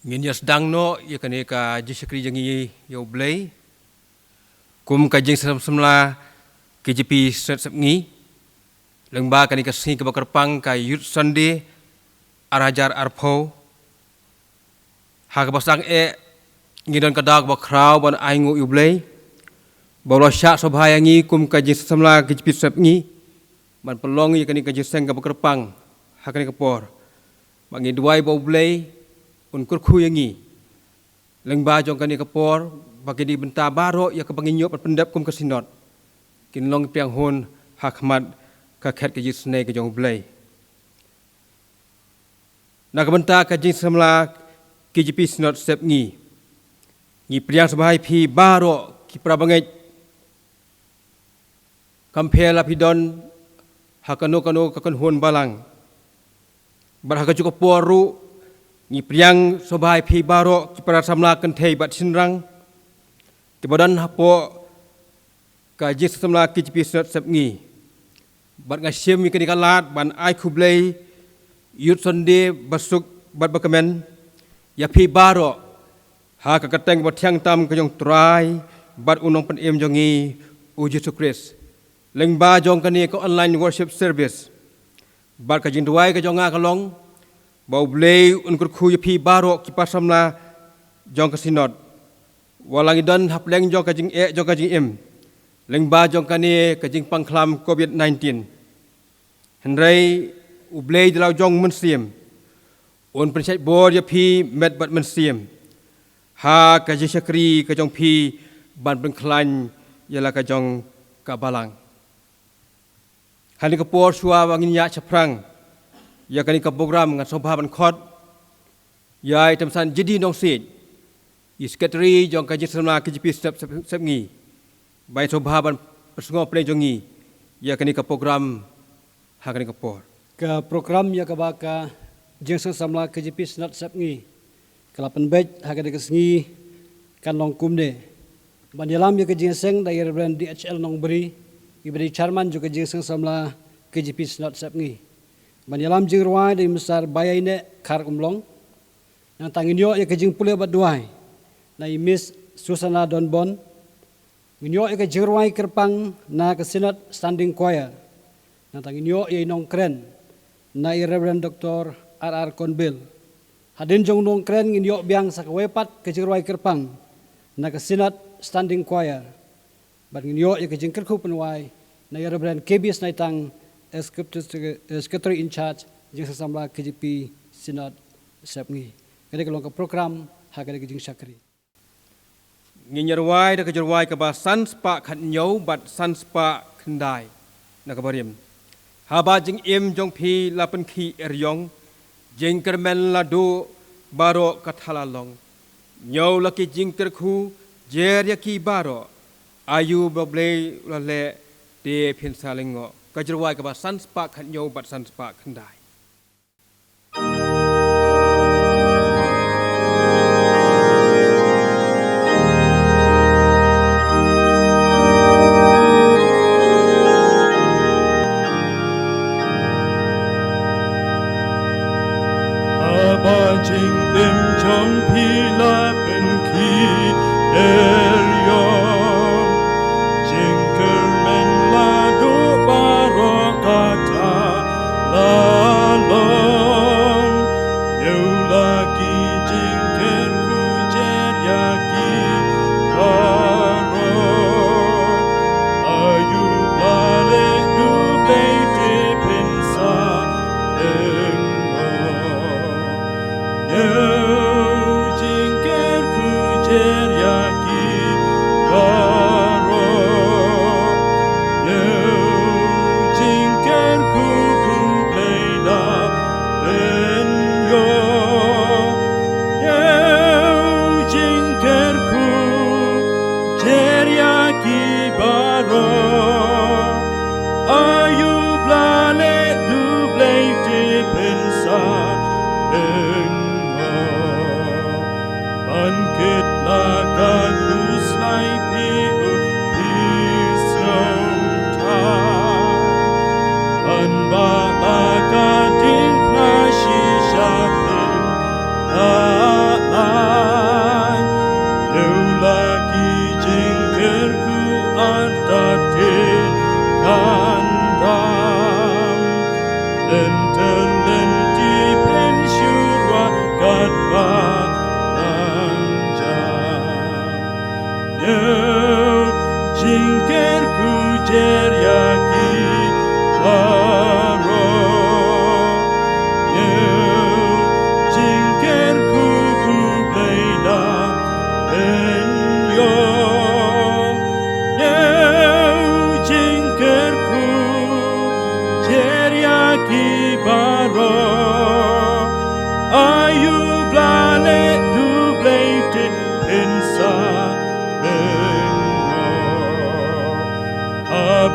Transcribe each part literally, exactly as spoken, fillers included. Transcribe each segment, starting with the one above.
Ngin ïa sdang noh ïa kane ka jingshakri jong ngi ïa U Blei kum ka jingseng samla K J P Synod Sepngi, lyngba kane ka sngi kaba kyrpang, ka Youth Sunday ar hajar arphew. Ha kaba sdang eh, ngi don ka daw kaba khraw ban ainguh ïa U Blei ba u la shah sngewbha ïa ngi kum ka jingseng samla K J P Synod Sepngi ban pynlong ïa kane ka jingseng kaba kyrpang ha kane ka por. Ba ngi duwai ba U Blei un kyrkhu ïa ngi lyngba jong kane ka por, ba kine ki bynta baroh ïa kaba ngin ïoh ban pyndep kum ka Synod kin long pdiang hun ha khmat ka khet ka jingisynei ka jong U Blei. Na ka bynta ka jingseng samla K J P Synod Sepngi, ngi pdiang sngewbha ïa phi baroh ki para bangeit, kam pher la phi don ha kano kano ka kynhun balang. Bad ha kajuh ka por ruh, ngi pdiang sngewbha ïa phi baroh ki para samla kynthei bad shynrang kiba don hapoh ka jingseng samla K J P Synod Sepngi. Bad nga shim ïa kane ka lad ban ai khublei Youth Sunday basuk bad bakmen ïa phi baroh ha ka kyrteng bathiang tam ka jong U Trai bad U Nongpynim jong ngi, U Jisu Khrist, lyngba jong kane ka online worship service. Bad ka jingduwai ka jong nga ka long ba U Blei un kyrkhu ïa phi baroh ki para samla jong ka Synod. Wat la ngi don hapdeng jong ka jingeh jong ka jingim lyngba jong kane ka jingpang khlam COVID nineteen, hynrei U Blei da la u jong u Mynsiem un pynshait bor ïa phi met bad mynsiem ha ka jingshakri ka jong phi ban pynkhlaiñ ïa la ka jong ka balang. Ha kane ka por, shuwa ba ngin ïaid shaphrang ïa kane ka program, nga sngewbha ban khot ïa i Tamsan Jidi Nongsiej, i Secretary jong ka jingseng samla K J P Synod Sep-, Sepngi, ba i sngewbha ban pynsngew pdeng jong ngi ïa kane ka program ha kane ka por. Ka program ïa kaba ka jingseng samla K J P Synod Sepngi ka la pynbeit ha kane ka sngi kan long kumne: ban ïalam ïa ka jingïaseng da i Reverend D H L Nongbri, iba dei Chairman jong ka jingseng samla K J P Synod Sepngi. Ban ïalam jingrwai da i Mister Baiaineh Kharumlong. Nangta ngin ïoh ïa ka jingpule bad duwai na i Miss Susana Donbon. Ngin ïoh ïa ka jingrwai kyrpang na ka Synod Standing Choir. Nangta ngin ïoh ïa i nongkren na i Reverend Doctor R R Konbil. Hadien jong u nongkren ngin ïoh biang sa kawei pat ka jingrwai kyrpang na ka Synod Standing Choir. Bad ngin ïoh ïa ka jingkyrkhu pynwai na i Reverend K B Snaitang, Executive Secretary in Charge, jingseng samla K J P Synod Sepngi. Kane ka long ka program ha kane ka jingshakri. Ngin ïa rwai da ka jingrwai kaba san spah khathynñiew bad san spah khyndai na ka barim. Haba jingim jong phi la pynkhih eriong, jingkyrmen la duh, baroh ka thala long. Ñiew la ki jingkyrkhu, jer ïa ki baroh. Aïu ba U Blei u la leh, te phin sa lyngngoh. Ka jingrwai kaba san spah khathynñiew bad san spah khyndai. Haba jingim jong phi la pynkhih eriong, jingkyrmen la duh, baroh ka thala long. Ñiew la ki jingkyrkhu, jer ïa ki baroh. Aïu ba la leh, U Blei te phin sa lyngngoh. Ñiew jingkyrkhu, jer ïa ki baroh. Ñiew jingkyrkhu, U Blei la pynïoh. Ñiew jingkyrkhu, jer ïa ki baroh. Aïu ba la leh, U Blei te phin sa lyngngoh.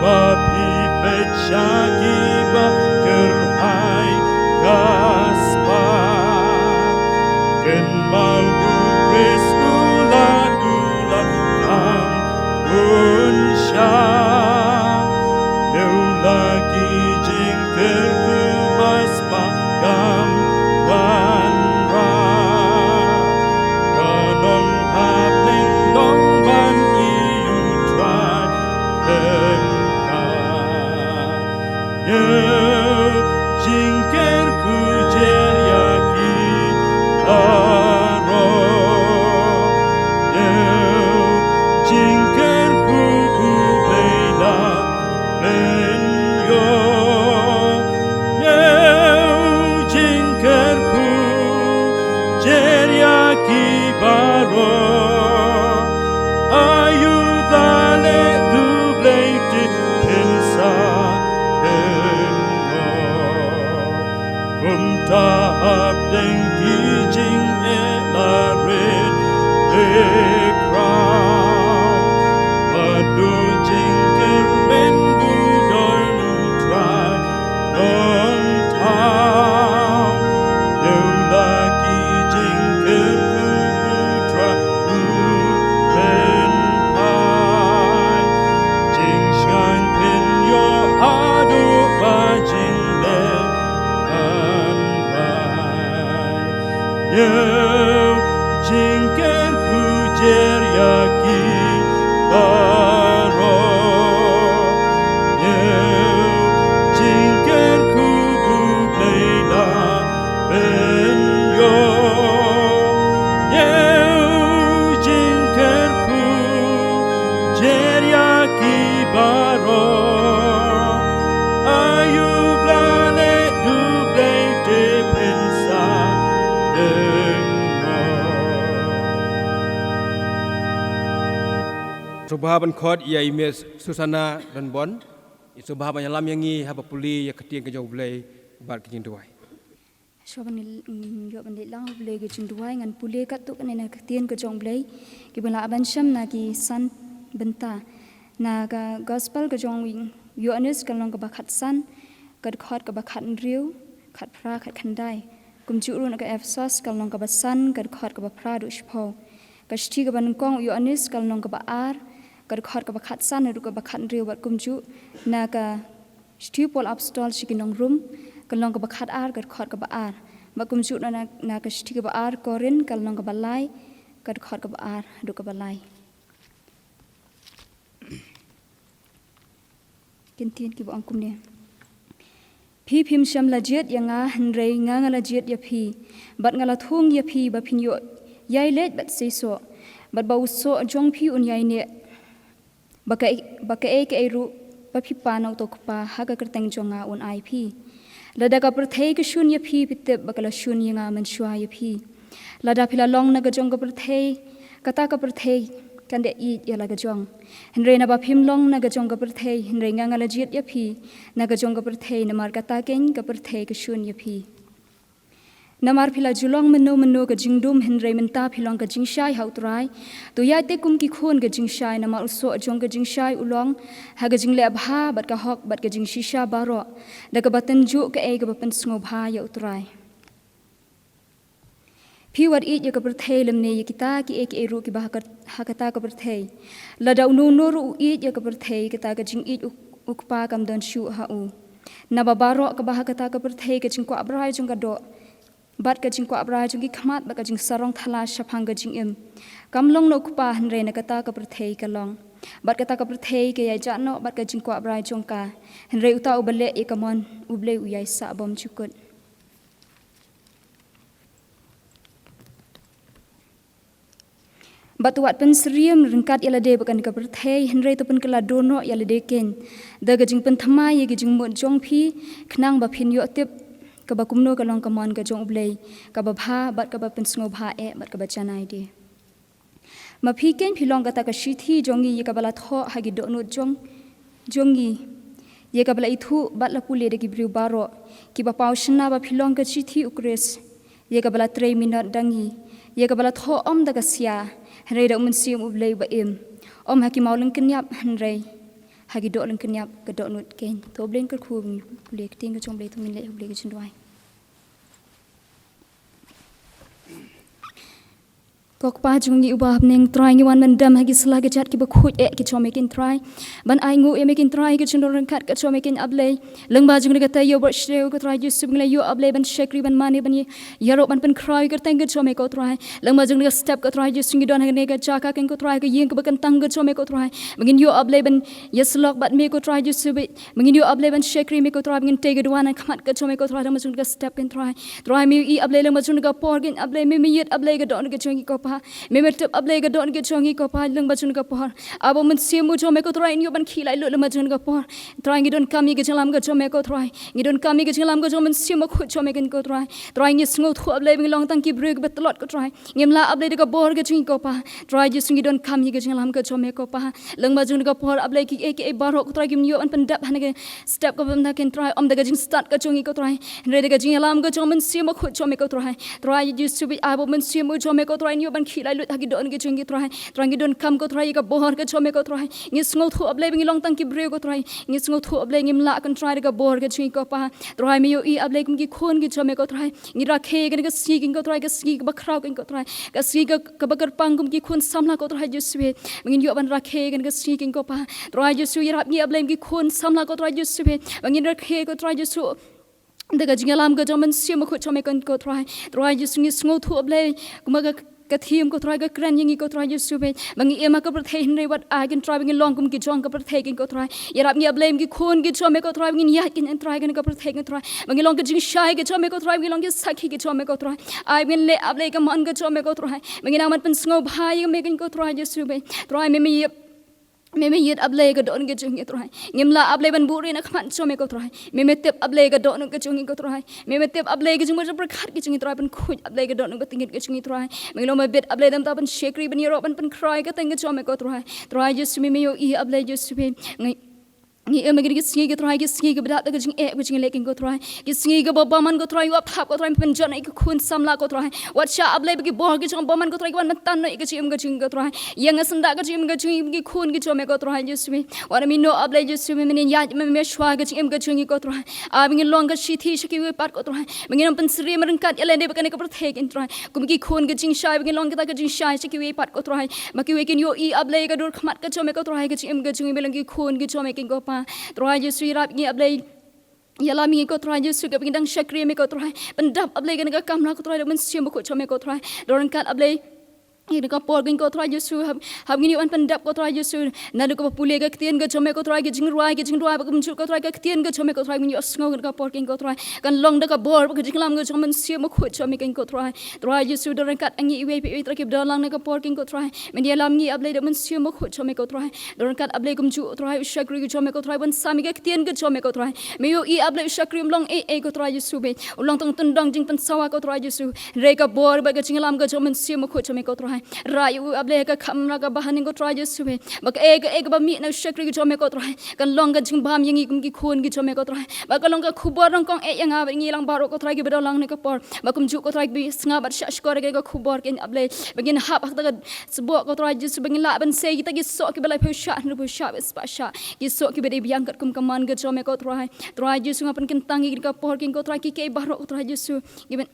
Ba phi peit sha kiba kyrhai ka spah, kynmaw u Khrist u la, u la kham un shah. Ïa u la ki jingkyrkhu ba spah kam wanrah. Ka nonghap lyngdoh ban ïoh Trai tyngkai. Ïa u jingkyrkhu jer ïa ki baroh. Ïa u jingkyrkhu u Blei la pynïoh. Ïa u jingkyrkhu jer ïa ki baroh. Aïu ba leh, u Blei te pynsa pynïoh. Kumta hapdeng ki jingeh la rit te khraw. Bad u jingkyrmen u don u Trai nongthaw. Ïa u la ki jingkyrkhu u Trai u pynphai. Jingshngaiñ pynïoh haduh ba jingleh kan bai. Ïa u jingkyrkhu jer ïa ki baroh. Ïa u jingkyrkhu u Blei la pynïoh. Ïa u jingkyrkhu jer ïa ki baroh. Aïu ba leh, u Blei te pynsa pynïoh. Sngewbha ban khot ïa i Miss Susana Ranbon. I sngewbha ban ïalam ïa ngi haba pule ïa ka ktien ka jong u Blei bad ka jingduwai. Shuwa ban ïoh ban leit lang ha u Blei ka jingduwai, ngan pule katto katne na ka ktien ka jong u Blei, kiba la ban shem na ki san bynta. Na ka gospel ka jong u Ïoannis ka lynnong kaba khatsan, ka dkhot kaba khathynriew, khatphra, khatkhyndai. Kumjuh ruh na ka Ephesos ka lynnong kaba san, ka dkhot kaba phra haduh shiphew. Ka shithi kaba nyngkong u Ïoannis ka lynnong kaba ar, ka dkhot kaba khatsan haduh kaba khathynriew, bad kumjuh na ka shithi u Paul Apostol sha ki nong Rom, ka lynnong kaba khatar, ka dkhot kaba ar. Bad kumjuh na, na, na ka shithi kaba ar Korinth ka lynnong kaba lai, ka dkhot kaba ar haduh kaba lai. Ki ktien kiba ong kumne. Phi phim shym la jied ïa nga, hynrei nga nga la jied ïa phi, bad nga la thung ïa phi ba phin ïoh ïai leit bad seisoh, bad ba u soh jong phi un ïai neh. Ba ka, ba kaei kaei ruh ba phi pan na uto u Kpa ha ka kyrteng jong nga un ai phi. Lada ka pyrthei ka shun ïa phi, phi tip ba ka la shun ïa nga mynshuwa ïa phi. Lada phi la long na ka jong ka pyrthei, kata ka pyrthei kan da ïeit ïa la ka jong. Hynrei naba phim long na ka jong ka pyrthei, hynrei nga nga la jied ïa phi na ka jong ka pyrthei, namar kata keiñ ka pyrthei ka shun ïa phi. Namar phi la ju long mynno mynno ka jingdum, hynrei mynta phi long ka jingshai ha u Trai. To ïaid te kum ki khun ka jingshai, namar u soh jong ka jingshai u long ha ka jingleh bha bad ka hok bad ka jingshisha baroh, da kaba tynjuh kaei kaba pynsngewbha ïa u Trai. Phi wat ïeit ïa ka pyrthei lymne ïa kita kiei kiei ruh kiba ha ka, ha kata ka pyrthei. Lada uno uno ruh u ïeit ïa ka pyrthei, kata ka jingïeit u, u Kpa kam don shuh ha u. Naba baroh kaba ha kata ka pyrthei, ka jingkwah brai jong ka doh, bad ka jingkwah brai jong ki khmat, bad ka jingsarong thala shaphang ka jingim, kam long na u Kpa, hynrei na kata ka pyrthei ka long. Bad kata ka pyrthei ka ïai jah noh bad ka jingkwah brai jong ka. Hynrei uta uba leh ïa ka mon U Blei u ïai sah bymjukut. Bad to wat pynsyriem ryngkat ïa lade bad kane ka pyrthei, hynrei to pynkylla duh noh ïa lade keiñ da ka jingpynthymmai ïa ki jingmut jong phi, khnang ba phin ïoh tip kaba kumno ka long ka mon ka jong U Blei, kaba bha bad kaba pynsngewbha eh bad kaba janai de. Ma phi keiñ phi long kata ka shithi jong ngi, ïa kaba la thoh ha ki dohnud jong, jong ngi, ïa kaba la ithuh bad la pule da ki briew baroh, kiba paw shynna ba phi long ka shithi U Khrist, ïa kaba la trei minot da ngi, ïa kaba la thoh ym da ka sia, hynrei da U Mynsiem U Blei uba im, ym ha ki mawlyngkynïap, hynrei ha ki doh lyngkniap ka dohnud keiñ. To Blei un kyrkhu, pule ka ktien ka jong U Blei, to ngin leh ha U Blei ka jingduwai. Ko Kpa jong ngi uba ha bneng, Trai, ngi wan ban dem ha ki sla ki jait kiba khuid eh ki jong me keiñ Trai, ban ainguh ïa me keiñ Trai, ha ka jingdon ryngkat ka jong me keiñ A Blei. Lyngba jong kata ïoh bor shisha ko Trai Jisu, ba ngin lah ïoh A Blei ban shakri, ban mane, ban ïa, ïaroh, ban pynkhraw ïa ka kyrteng ka jong me ko Trai. Lyngba jong ka step ko Trai Jisu, ngi don hangne ka jaka keiñ ko Trai, ka ïing kaba kyntang ka jong me ko Trai, ba ngin ïoh A Blei ban ïasyllok bad me ko Trai Jisu, ba ngin ïoh A Blei ban shakri me ko Trai, ba ngin tei ka duwan ha khmat ka jong me ko Trai, lyngba jong ka step keiñ Trai. Trai, me ïohi A Blei lyngba jong ka por keiñ A Blei, me, me ïit A Blei ka dohnud ka jong ngi ko Pa. Me, me tip A Blei ka dohnud ka jong ngi ko Pa, lyngba jong ka por. Aba Mynsiem u jong me ko Trai, in ïoh ban khih laitluid lyngba jong ka por. Trai, ngi donkam ïa ka jingïalam ka jong me ko Trai. Ngi donkam ïa ka jingïalam ka jong U Mynsiem Bakhuid jong me keiñ ko Trai. Trai, ngi sngewthuh A Blei ba ngi long tang ki briew kiba tlot ko Trai. Ngim lah A Blei da ka bor ka jong ngi ko Pa. Trai Jisu, ngi donkam ïa ka jingïalam ka jong me ko Pa. Lyngba jong ka por A Blei, kiei kiei baroh ko Trai kim ïoh ban pyndep ha kane ka step kaba mynta keiñ Trai, ym da ka jingstad ka jong ngi ko Trai, hynrei da ka jingïalam ka jong U Mynsiem Bakhuid jong me ko Trai. Trai Jisu, ba Aba Mynsiem u jong me ko Trai, in ïoh ban khih laitluid ha ki dohnud ki jong ngi Trai. Trai, ngi donkam ko Trai ïa ka bor ka jong me ko Trai. Ngi sngewthuh A Blei ba ngi long tang ki briew ko Trai. Ngi sngewthuh A Blei ngim lah keiñ Trai da ka bor ka jong ngi ko Pa. Trai, me ïohi A Blei kum ki khun ki jong me ko Trai, ngi rakhe kane ka sngi keiñ ko Trai, ka sngi kaba khraw keiñ ko Trai, ka sngi ka, kaba kyrpang kum ki khun samla ko Trai Jisu, ba ngin ïoh ban rakhe kane ka sngi keiñ ko Pa. Trai Jisu, ïarap ngi A Blei kum ki khun samla ko Trai Jisu, ba ngin rakhe ko Trai Jisu da ka jingïalam ka jong U Mynsiem Bakhuid jong me keiñ ko Trai. Trai Jisu, ngi sngewthuh A Blei, kumba ka, ka theme ko Trai ka kren ïa ngi ko Trai Jisu, ba ngi im ha ka pyrthei hynrei wat ai keiñ Trai ba ngin long kum ki jong ka pyrthei keiñ ko Trai. Ïarap ngi A Blei kum ki khun ki jong me ko Trai, ba ngin ïaid keiñ Trai ha kane ka pyrthei keiñ Trai, ba ngin long ka jingshai ka jong me ko Trai, ba ngin long ki sakhi ki jong me ko Trai. Ai ba ngin leh A Blei ka mon ka jong me ko Trai, ba ngin nang ban pynsngewbha ïa me keiñ ko Trai Jisu, ba Trai, me, me ïit Me, me ïit A Blei ka dohnud ka jong ngi Trai. Ngim lah A Blei ban buhrieh na khmat jong me ko Trai. Me, me tip A Blei ka dohnud ka jong ngi ko Trai. Me, me tip A Blei ka jingmut jingpyrkhat ka jong ngi Trai, pynkhuid A Blei ka dohnud ba tyngkit ka jong ngi Trai. Me, ngi long ba bit A Blei da ka bynta ban shakri, ban ïaroh, ban pynkhraw ïa ka kyrteng ka jong me ko Trai. Trai Jisu, me, me ïohi A Blei Jisu, ba ngi, ngi im ha kine ki sngi ko Trai, ki sngi kiba dap da ka jingeh, ka jingleh keiñ ko Trai. Ki sngi kiba bymman ko Trai, wat phah ko Trai, pynjot ïa ki khun samla ko Trai. Wat shah A Blei ba ki bor ki jong bymman ko Trai, ki wan ban tan noh ïa ka jingim ka jong ngi ko Trai. Ïa nga syndah ka jingim ka jong ngi, ki khun ki jong me ko Trai Jisu. Wat ym ïehnoh A Blei Jisu, me, men ïaid, me, me shuwa ka jingim ka jong ngi ko Trai. Ai ba ngin long ka shithi sha kiwei pat ko Trai. Ba ngin ym pynsyriem ryngkat ïa lade bad kane ka pyrthei keiñ Trai. Kum ki khun ka jingshai, ba ngin long kita ka jingshai sha kiwei pat ko Trai. Ba kiwei kin ïohi A Blei ka dur khmat ka jong me ko Trai, ka jingim ka jong ngi, ba long ki khun ki jong me keiñ ko Pa. Trai Jisu, ïarap ngi A Blei. Ïalam ngi ko Trai Jisu, kaba ngi dang shakri me ko Trai. Pyndap A Blei kane ka kamra ko Trai da U Mynsiem Bakhuid jong me ko Trai. Don ryngkat A Blei, ïa kane ka por keiñ ko Trai Jisu, hap, hap ngin ïoh ban pyndap ko Trai Jisu. Naduh kaba pule ka ktien ka jong me ko Trai, ka jingrwai, ka jingduwai bad kumjuh ko Trai, ka ktien ka jong me ko Trai, ngin ïohsngew kane ka por keiñ ko Trai, kan long da ka bor bad ka jingïalam ka jong U Mynsiem Bakhuid jong me keiñ ko Trai. Trai Jisu, don ryngkat ïa ngi iwei pa iwei Trai kiba don lang ha kane ka por keiñ ko Trai. Men ïalam ngi A Blei da U Mynsiem Bakhuid jong me ko Trai. Don ryngkat A Blei kumjuh Trai u shakri ka jong me ko Trai, ban sam ïa ka ktien ka jong me ko Trai. Me ïohi A Blei u shakri um long ei ei ko Trai Jisu, ba u long tang tyndong jingpynsawa ko Trai Jisu. Hynrei ka bor bad ka jingïalam ka jong U Mynsiem Bakhuid jong me ko Trai. Rai ïa u A Blei ha ka kamra kaba ha ning ko Trai Jisu, ba kaei kaei kaba mih na u shakri ka jong me ko Trai, kan long ka jingbam ïa ngi kum ki khun ki jong me ko Trai. Ba kan long ka khubor nyngkong eh ïa nga bad ïa ngi lang baroh ko Trai kiba don lang ha kane ka por. Ba kumjuh ko Trai kiba sngap bad shahshkor ïa kane ka khubor keiñ A Blei, ba ngin hap ha kata ka sboh ko Trai Jisu, ba ngin lah ban sei kita ki soh kiba laiphew shah, hynriewphew shah bad spah shah. Ki soh kiba dei biang katkum ka mon ka jong me ko Trai. Trai Jisu, nga pynkyntang ïa kane ka por keiñ ko Trai, kiei baroh ko Trai Jisu, kiban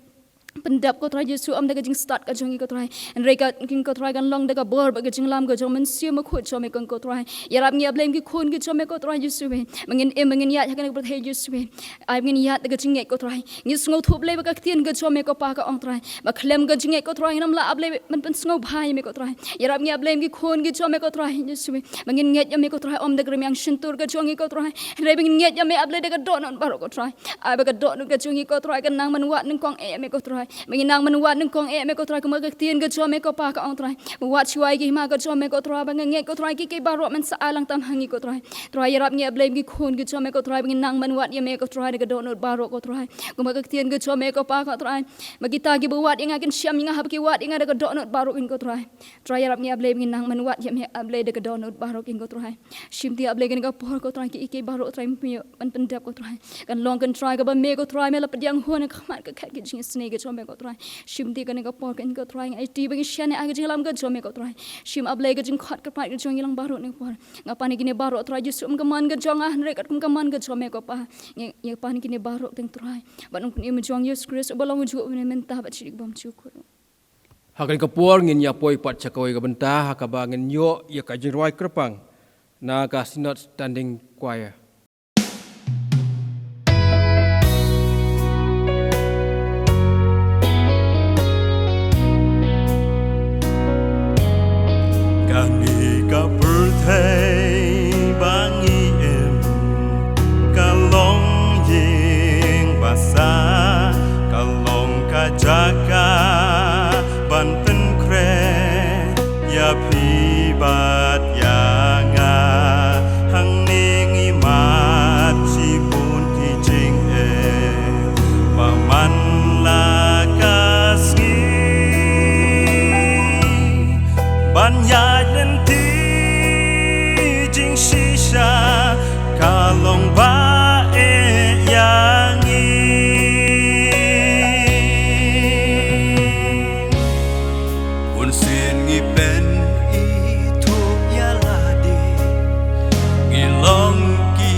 pyndap ko Trai Jisu, ym da ka jingstad ka jong ngi ko Trai, hynrei ka keiñ ko Trai, kan long da ka bor bad ka jingïalam ka jong U Mynsiem Bakhuid jong me keiñ ko Trai. Ïarap ngi A Blei kum ki khun ki jong me ko Trai Jisu, ba ngin im, ba ngin ïaid ha kane ka pyrthei Jisu, ba ai ba ngin ïaid da ka jingngeit ko Trai. Ngi sngewthuh Blei ba ka ktien ka jong me ko Pa ka ong Trai, ba khlem ka jingngeit ko Trai, ngin ym lah A Blei ban pynsngewbha ïa me ko Trai. Ïarap ngi A Blei kum ki khun ki jong me ko Trai Jisu, ba ngin ngeit ïa me ko Trai, ym da ka rmiang shyntur ka jong ngi ko Trai, hynrei ba ngin ngeit ïa me A Blei da ka dohnud baroh ko Trai. Ai ba ka dohnud ka jong ngi ko Trai, kan nang ban wad nyngkong eh ïa me ko Trai. Ba ngin nang ban wad nyngkong eh ïa me ko Trai, kumba ka ktien ka jong me ko Pa ka ong Trai, ba wat shuwa ïa ki hima ka jong me ko Trai, ba nga ngeit ko Trai, kiei kiei baroh men sa ai lang tam ha ngi ko Trai. Trai ïarap ngi A Blei kum ki khun ki jong me ko Trai, ba ngin nang ban wad ïa me ko Trai da ka dohnud baroh ko Trai. Kumba ka ktien ka jong me ko Pa ko Trai, ba kita kiba wad ïa nga kin shem ïa nga, haba ki wad ïa nga da ka dohnud baroh keiñ ko Trai. Trai ïarap ngi A Blei, ba ngin nang ban wad ïa me A Blei da ka dohnud baroh keiñ ko Trai. Shimti A Blei kane ka por ko Trai, kiei kiei baroh Trai me ïoh ban pyndap ko Trai, kan long keiñ Trai kaba me ko Trai me la pdiang hun ha khmat ka khet ka jingisynei ka jong jong me ko Trai. Shim te kane ka por kane ko Trai, nga ïaid te ba ngin shaniah ha ka jingïalam ka jong me ko Trai. Shim A Blei ka jingkhot kyrpad ka jong ngi lang baroh ne por. Nga pan ïa kine baroh Trai Jisu kum ka man ka jong nga, hynrei katkum ka man ka jong me ko Pa. Nga, nga pan ïa kine baroh teng Trai. Bad nong pynïaid me jong Jisu Khrist uba long u juh u ne mynta bad shini bymjukut. Ha kane ka por ngin ïa poi pat sha kawei ka bynta ha kaba ngin ïoh ïa ka jingrwai kyrpang na ka Synod Standing Choir. Kane ka pyrthei ba ngi im ka long ïing basa, ka long ka jaka ban pynkhreh ïa phi bad ïa nga. Hangne ngi mad shibun ki jingeh ba man la ka sngi, ban ïaid lynti jingshisha ka long ba eh ïa ngi. Bunsien ngi pynithuh ïa lade, ngi long ki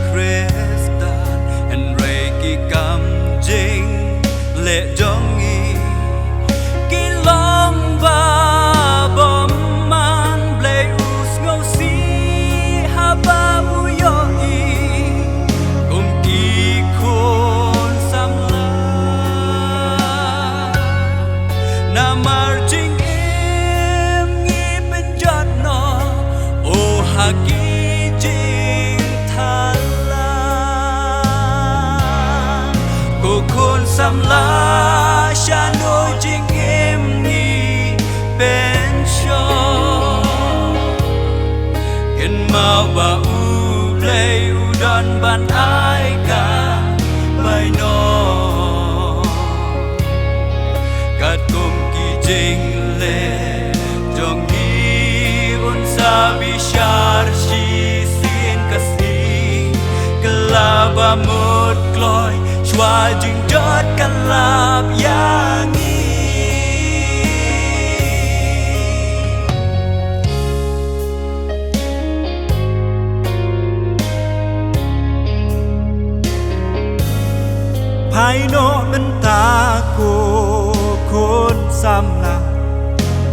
Khristan, hynrei ki kam jingleh jong ngi ki long ba bymman. Blei u sngewsih haba u ïohi kum ki khun samla. Namar jingim ngi pynjot noh, oh, ha ki jingthala. Ko khun samla, shano jingim ngi pynshong? Kynmaw ba U Blei u don ban ai ka bainong. Katkum ki jingleh jong ngi, un sa bishar shisien ka sngi. Kylla ba mut kloi, shuwa jingjot ka lap ïa ngi. Phai noh mynta ko khun samla,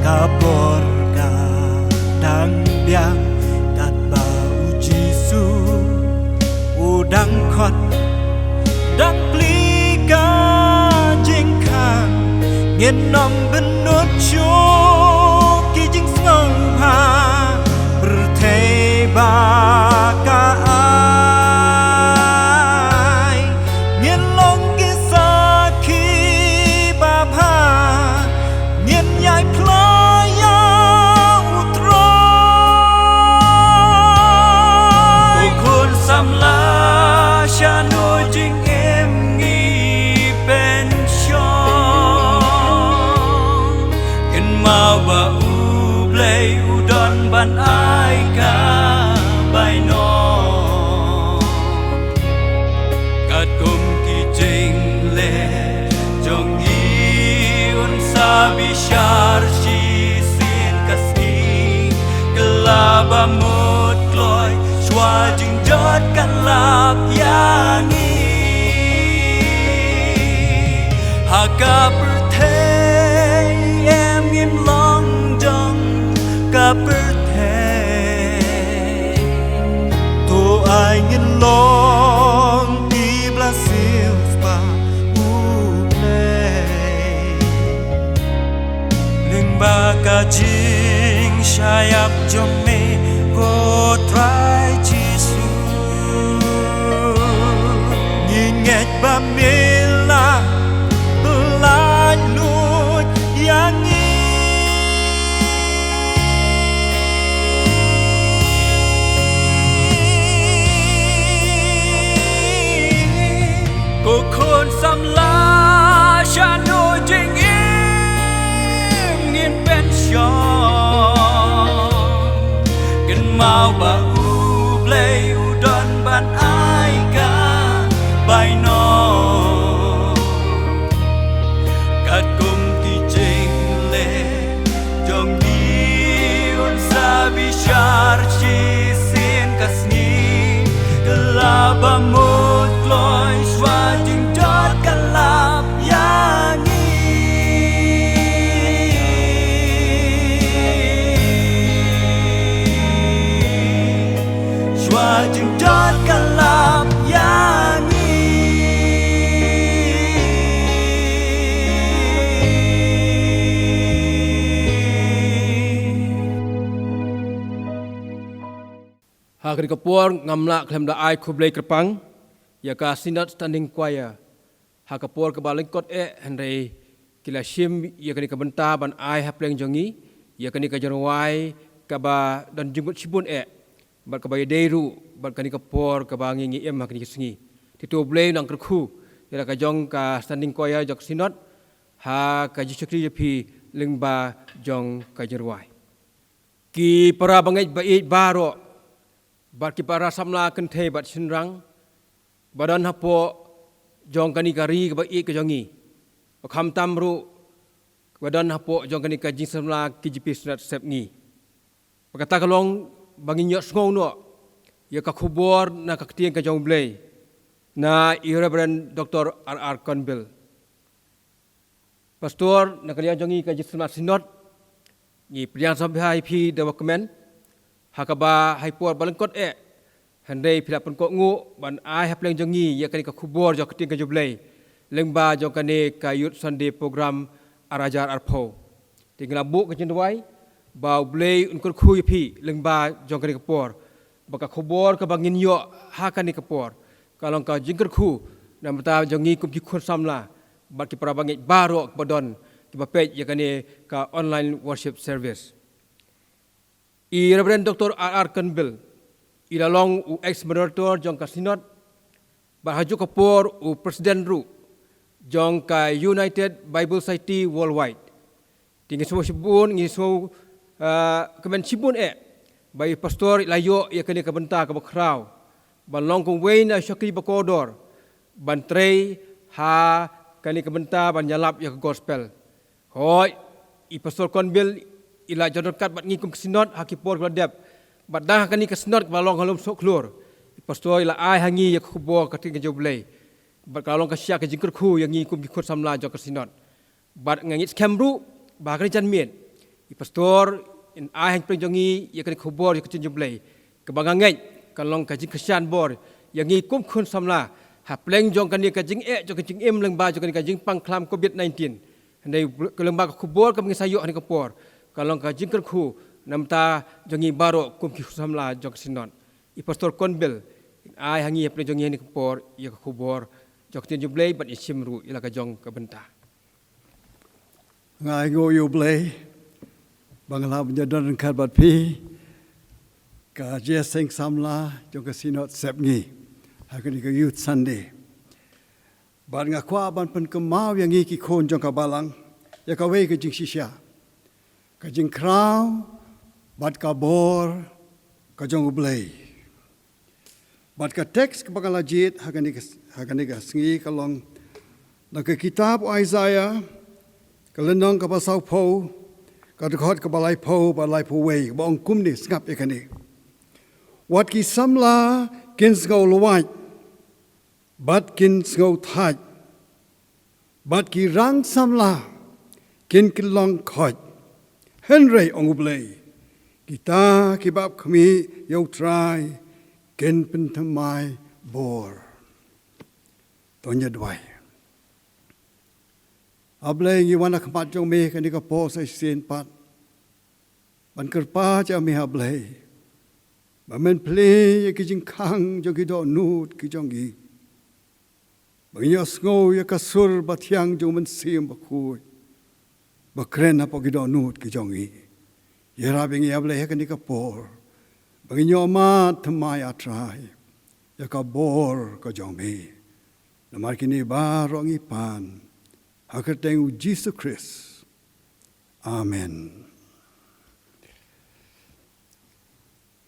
ka por ka dang biang, katba U Jisu u dang khot, dang plie ka jingkhang. Ngin ym bynnud shuh ki jingsngewbha pyrthei ba ka ai. Ngin long ki sakhi babha, ngin ïai phla ïa U Trai. Ko khun samla, shano jingim ngi pynshong? Kynmaw ba U Blei u don ban ai ka bainong. Katkum ki jingleh jong ngi, un sa bishar shisien ka sngi. Kylla ba mut kloi, shuwa jingjot ka lap ïa ngi. Ha ka pyrthei em ngin long jong ka pyrthei. To ai ngin long ki ba la siew spah U Blei lyngba ka jingshah ïap jong me ko Trai Jisu. Ngi ngeit ba me la laitluid ïa ngi. Ko khun samla, shano jingim ngin pynshong? Kynmaw ba U Ha kane ka por ngam lah khlem da ai khublei kyrpang ïa ka Synod Standing Choir ha ka por kaba lyngkot eh, hynrei ki la shim ïa kane ka bynta ban ai ha pleng jong ngi ïa kane ka jingrwai kaba don jingmut shibun eh, bad kaba ïadei ruh bad kane ka por kaba ngi ngi im ha kane ka sngi. Te to U Blei un nang kyrkhu ïa la ka jong ka Standing Choir jong ka Synod ha ka jingshakri ïa phi lyngba jong ka jingrwai. Ki para bangeit ba ïeit baroh bad ki para samla kynthei bad shynrang ba don hapoh jong kane ka ri kaba ïeit ka jong ngi, ba khamtam ruh ba don hapoh jong kane ka jingsamla K J P Synod Sepngi. Ba kata ka long ba ngin ïohsngew noh ïa ka khubor na ka ktien ka jong U Blei na i Reverend Doktor R R Conville, Pastor na ka liang jong ngi ka jingsamla Synod. Ngi pdiang sngewbha ïa phi da ba kmen ha kaba ha i por ba lyngkot eh, hynrei phi la pynkohnguh ban ai ha pleng jong ngi ïa kane ka khubor jong ka ktien ka jong U Blei lyngba jong kane ka Youth Sunday Program ar hajar arphew. Te ngi la buh ka jingduwai ba U Blei un kyrkhu ïa phi lyngba jong kane ka por, ba ka khubor kaba ngin ïoh ha kane ka por ka long ka jingkyrkhu na ka bynta jong ngi kum ki khun samla bad ki para bangeit baroh kiba don, kiba peit ïa kane ka online worship service. I Reverend Doktor R R Conville i la long u ex-moderator jong ka Synod, bad ha kajuh ka por u President ruh jong ka United Bible Society Worldwide. Te ngi sngewbha shibun, ngi sngew, ah, kmen shibun eh ba i Pastor i la ïoh ïa kane ka bynta kaba khraw ban long kum uwei na ki shakri ba kordor ban trei ha kane ka bynta ban ïalap ïa ka gospel. Hooid, i Pastor Conville i la ïadon ryngkat bad ngi kum ka Synod ha ki por kiba la dep, bad dang ha kane ka Synod kaba la long halor Sohkhlur, i Pastor i la ai ha ngi ïa ka khubor ka ktien ka jong U Blei, bad ka la long ka shai ka jingkyrkhu ïa ngi kum ki khun samla jong ka Synod. Bad nga ngeit skhem ruh ba ha kane ka janmiet i Pastor in ai ha pleng jong ngi ïa kane ka khubor ïa ka ktien jong U Blei, kaba nga ngeit kan long ka jingkyrshan bor ïa ngi kum khun samla ha pleng jong kane ka jingeh jong ka jingim lyngba jong kane ka jingpang khlam covid nineteen. Hynrei ka lyngba ka khubor kaba ngi sa ïoh ha kane ka por ka long ka jingkyrkhu na ka bynta jong ngi baroh kum ki khun samla jong ka Synod. I Pastor Conville in ai ha ngi ha pleng jong ngi ha kane ka por ïa ka khubor jong ka ktien jong U Blei bad in shim ruh ïa la ka jong ka bynta. Nga ainguh ïa U Blei ba nga lah ban ïadon ryngkat bad phi, ka jingïaseng samla jong ka Synod Sepngi ha kane ka Youth Sunday. Bad nga kwah ban pynkynmaw ïa ngi ki khun jong ka balang ïa kawei ka jingshisha, ka jingkhraw bad ka bor ka jong U Blei. Bad ka teks kaba nga la jied ha kane ka, ha kane ka sngi ka long na ka kitab u Isaiah, ka lynnong kaba sawphew, ka dkhot kaba laiphew bad laiphew wei, kaba ong kumne, sngap ïa kane: Wat ki samla kin sngew lwait bad kin sngew thait, bad ki rang samla kin kyllon khoit. Hynrei, ong U Blei, kita kiba ap khmih ïa U Trai kin pynthymmai bor. To ngin ïa duwai. A Blei, ngi wan ha khmat jong me ha kane ka por sa shisien pat ban kyrpad ïa me, A Blei, ba men plie ïa ki jingkhang jong ki dohnud ki jong ngi, ba ngin ïohsngew ïa ka sur bathiang jong U Mynsiem Bakhuid ba kren hapoh ki dohnud ki jong ngi. Ïarap ïa ngi, A Blei, ha kane ka por ba ngin ïoh mad thymmai, A Trai, ïa ka bor ka jong me. Namar kine baroh ngi pan ha ka kyrteng U Jisu Khrist. Amen.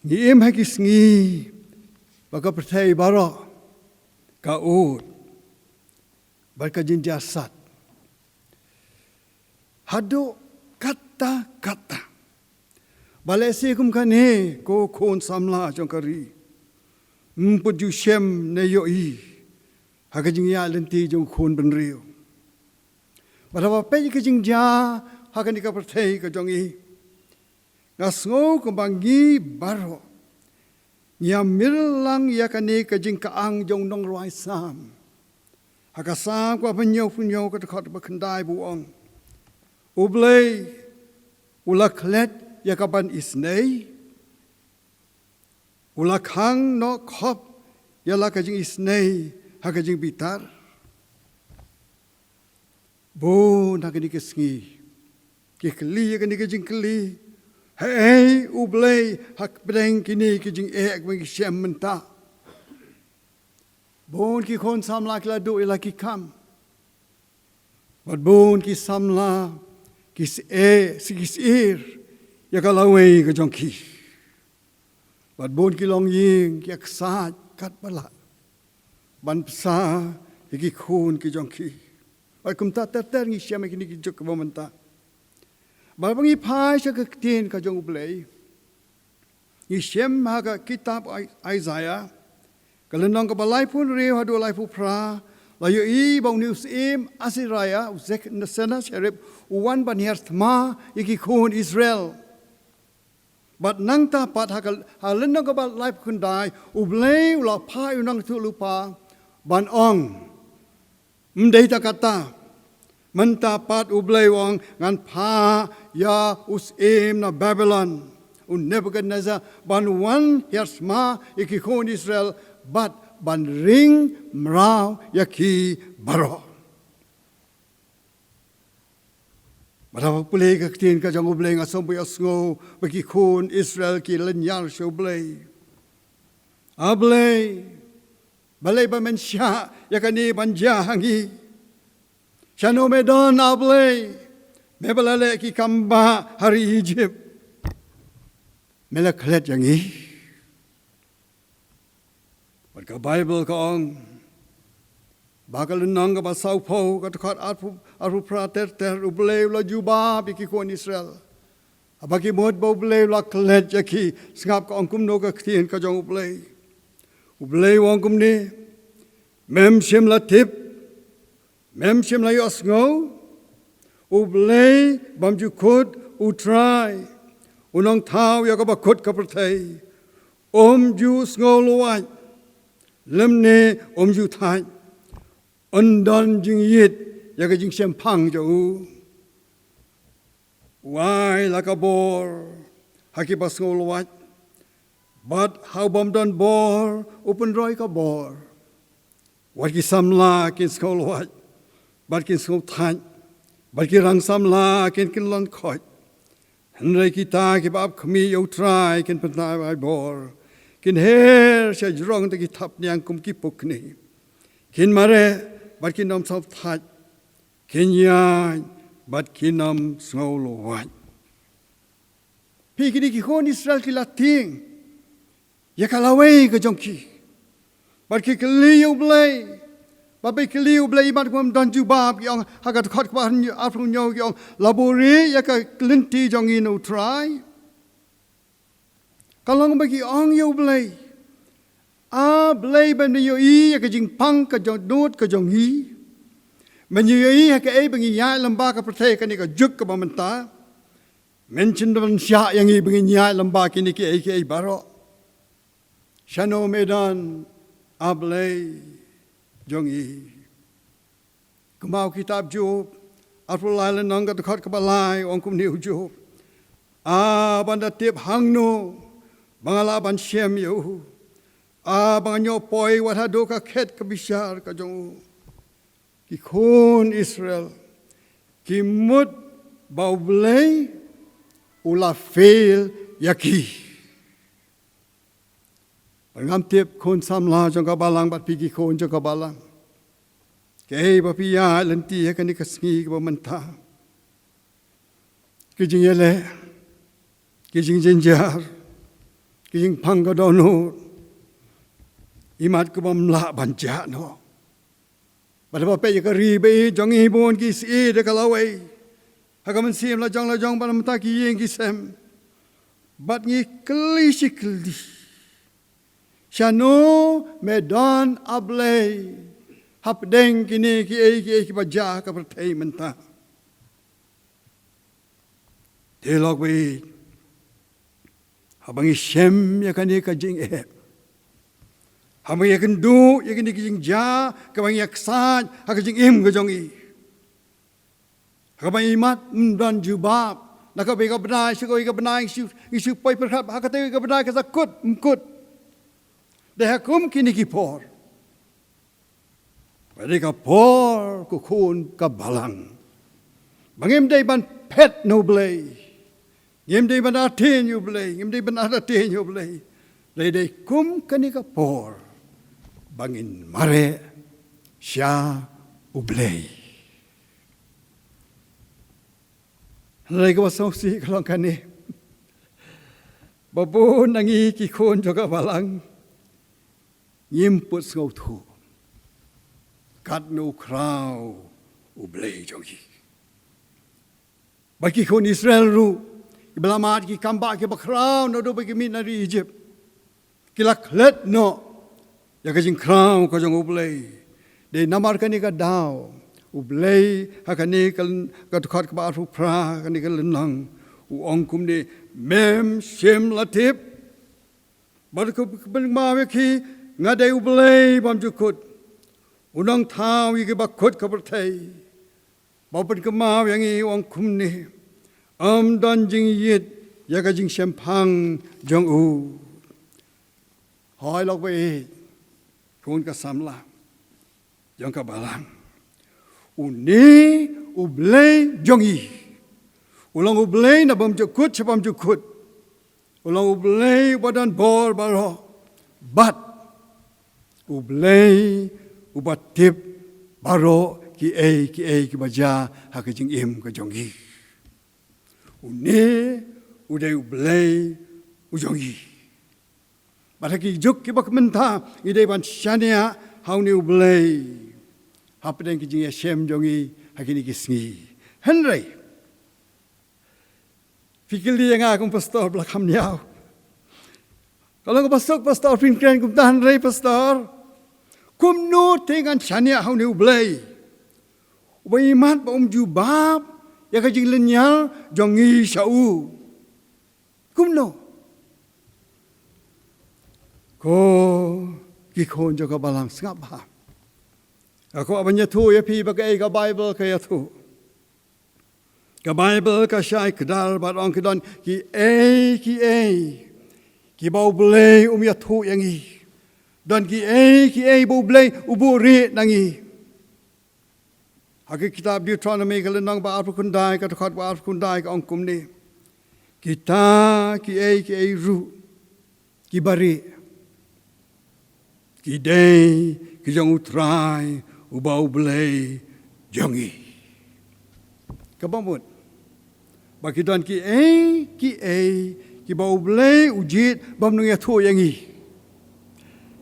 Ngi im ha ki sngi ba ka pyrthei baroh ka ud bad ka jingjia sat. Haduh katta katta ba lehse kum kane, ko khun samla jong ka ri, ym pat ju shem ne ïohi ha ka jingïaid lynti jong u khun bynriew. Bad haba peit ka jingjia ha kane ka pyrthei ka jong ngi, nga sngew kumba ngi baroh ngi ïa mih lang ïa kane ka jingkyang jong u nongrwai Salm. Ha ka Salm kaba hynñiewphew hynñiew, ka dkhot ba khyndai, ba u ong: U Blei u la klet ïa ka ban isynei, U la khang noh khop ïa la ka jingisynei ha ka jingbitar. Bun ha kine ki sngi ki kylli ïa kine ki jingkylli. Haei U Blei hapdeng kine ki jingeh ba ngi shem mynta? Bun ki khun samla ki la duh ïa la ki kam. Bad bun ki samla ki syier, ki syier ïa ka lawei ka jong ki. Bad bun ki longïing ki ïa ksaid kat ba lah ban bsa ïa ki khun ki jong ki. Bad kumta ter ter ngi shem ïa kine ki juk kiba mynta. Bad ba ngi phai sha ka ktien ka jong U Blei, ngi shem ha ka kitab Ai-, Isaiah, ka lynnong kaba laiphew hynriew haduh laiphew phra, la ïohi ba une u syiem Assyria, u Sek-, Sennacherib, u wan ban hiar thma ïa ki khun Israel. Bad nangta pat ha ka, ha lynnong kaba laiphew khyndai, U Blei u la phah ïa u nongïathuhlypa ban ong, ym dei tang katta, mynta pat U Blei u ong, ngan phah ïa u syiem na Babilon, u Nebuchadnezzar, ban wan hiar thma ïa ki khun Israel bad ban ring mraw ïa ki baroh. Bad haba pule ka ktien ka jong U Blei nga sngew ba ïohsngew ba ki khun Israel ki lynñiar sha U Blei. A Blei, balei ba men shah ïa kane ban jia ha ngi? Shano me don, A Blei, me ba la leh ki kam bah ha ri Egypt? Me la klet ïa ngi. Bad ka Baibl ka ong ba ka lynnong kaba sawphew, ka dkhot arphew, arphew phra ter ter, U Blei u la jubab ïa ki khun Israel. Haba ki mut ba U Blei u la klet ïa ki, sngap ka ong kumno ka ktien ka jong U Blei. U Blei u ong kumne, mem shym la tip, mem shym la ïohsngew, U Blei bymjukut, U Trai, U Nongthaw ïa kaba kut ka pyrthei, um ju sngewlwait, lymne um ju thait, un don jingïit ïa ka jingshemphang jong u. U ai la ka bor ha kiba sngewlwait, bad ha u bym don bor u pynroi ka bor. Wat ki samla kin sngewlwait, bad kin sngewthait, bad ki rang samla kin kyllon khoit. Hynrei kita kiba ap khmih ïa U Trai kin pynthait bor, kin her sha jrong da ki thapniang kum ki pukni. Kin mareh bad kin ym sngewthait, kin ïaid bad kin ym sngewlwait. Phi, kine ki khun Israel ki la tieng ïa ka lawei ka jong ki. Bad ki kylli ïa U Blei. Bad ba ki kylli ïa U Blei, imat kum don jubab, ki ong ha ka dkhot kaba arphew hynñiew, ki ong, la buhrieh ïa ka lynti jong ngi na U Trai. Ka long ba ki ong ïa U Blei, A Blei, ba men ïohi ïa ka jingpang ka jong, nud ka jong ngi. Men ïohi ïa kaei ba ngi ïaid lyngba ka pyrthei kane ka juk kaba mynta. Men shym don shah ïa ngi ba ngin ïaid lyngba kine kiei kiei baroh. Shano me don, A Blei jong ngi? Kumba u kitab Job, arphew lai lynnong ka dkhot kaba lai, ong kumne u Job, A, ban da tip hangno ba nga lah ban shem ïa u. A, ba ngan ïoh poi wat haduh ka khet ka bishar ka jong u. Ki khun Israel ki mut ba U Blei u la fail ïa ki. Bad ngam tip khun samla jong ka balang bad phi ki khun jong ka balang, kaei ba phi ïaid lynti ha kane ka sngi kaba mynta. Ki jingïaleh, ki jingjynjar, ki jingpang ka dohnud, imat ki bym lah ban jah noh. Bad haba peit ïa ka ri ba ïeit jong ngi, bun ki syier da ka lawei. Ha ka mynsiem la jong la jong bad mynta ki ïing ki sem. Bad ngi kylli shi kylli, shano me don, A Blei, hapdeng kine kiei kiei kiba jia ha ka pyrthei mynta? Te lok ba ïeit, haba ngi shem ïa kane ka jingeh, haba ngi ïakynduh ïa kane ka jingjia kaba ngi ïaksaid ha ka jingim ka jong ngi, ha kaba imat ym don jubab, na kawei ka bnai sha kawei ka bnai, ngi shu, ngi shu poi pyrkhat, ha katei ka bnai ka sa kut, ym kut. Dei ha kum kine ki por. Ba dei ka por ko khun ka balang. Ba ngim dei ban phet na U Blei. Ngim dei ban atin ïa U Blei. Ngim dei ban atin ïa U Blei. Dei dei kum kane ka por. Ba ngin mareh sha U Blei. Hynrei kaba sngewsih ka long kane. Ba bun na ngi ki khun jong ka balang. Ngim pat sngewthuh. Katno u khraw U Blei jong ngi. Ba ki khun Israel ruh. Ki ba la mad ki kam ba ki ba khraw naduh ba ki mih na ri Egypt. Ki la klet noh. Ïa ka jingkhraw ka jong U Blei. Dei namar kane ka daw. U Blei ha kane ka, ka dkhot kaba arphew phra kane ka lynnong. U ong kumne mem shym la tip. Bad ka pynkynmaw ïa ki nga dei U Blei bymjukut. U nongthaw ïa ki ba kut ka pyrthei. Ba pynkynmaw ïa ngi u ong kumne. Ym don jingïit ïa ka jingshemphang jong u. Hoi lok ba i khun ka samla. Jong ka balang. Une U Blei jong i. U long U Blei na bymjukut sha bymjukut. U long U Blei uba don bor baroh. Bad U Blei uba tip baroh kiei kiei kiba jia ha ka jingim ka jong i. Une u dei U Blei u jong i. Bad ha ki juk kiba mynta ngi dei ban shaniah ha une U Blei. Hapdeng ki jingïashem jong i ha kine ki sngi. Hynrei phi kylli ïa nga kum pastor ba la kham ñiaw. Ka long kaba suk pastor, phin kren kumta hynrei pastor. Kumno te ngan shaniah ha une U Blei. Uba imat ba um jubab ïa ka jinglynñiar jong ngi sha u. Kumno? Ko ki khun jong ka balang, sngap bha. Nga kwah ban ïathuh ïa phi ba kaei ka Baibl ka ïathuh. Ka Baibl ka shai kdar bad ong ki don kiei kiei kiba U Blei um ïathuh ïa ngi. Don kiei kiei ba U Blei u buhrieh na ngi. Ha ka kitab Deuteronomy ka lynnong ba arphew khyndai, ka dkhot ba arphew khyndai ka ong kumne. Kita kiei kiei ruh kiba rieh ki dei ki jong U Trai uba U Blei jong ngi. Kaba mut ba ki don kiei kiei kiba U Blei u jied bym nang ïathuh ïa ngi.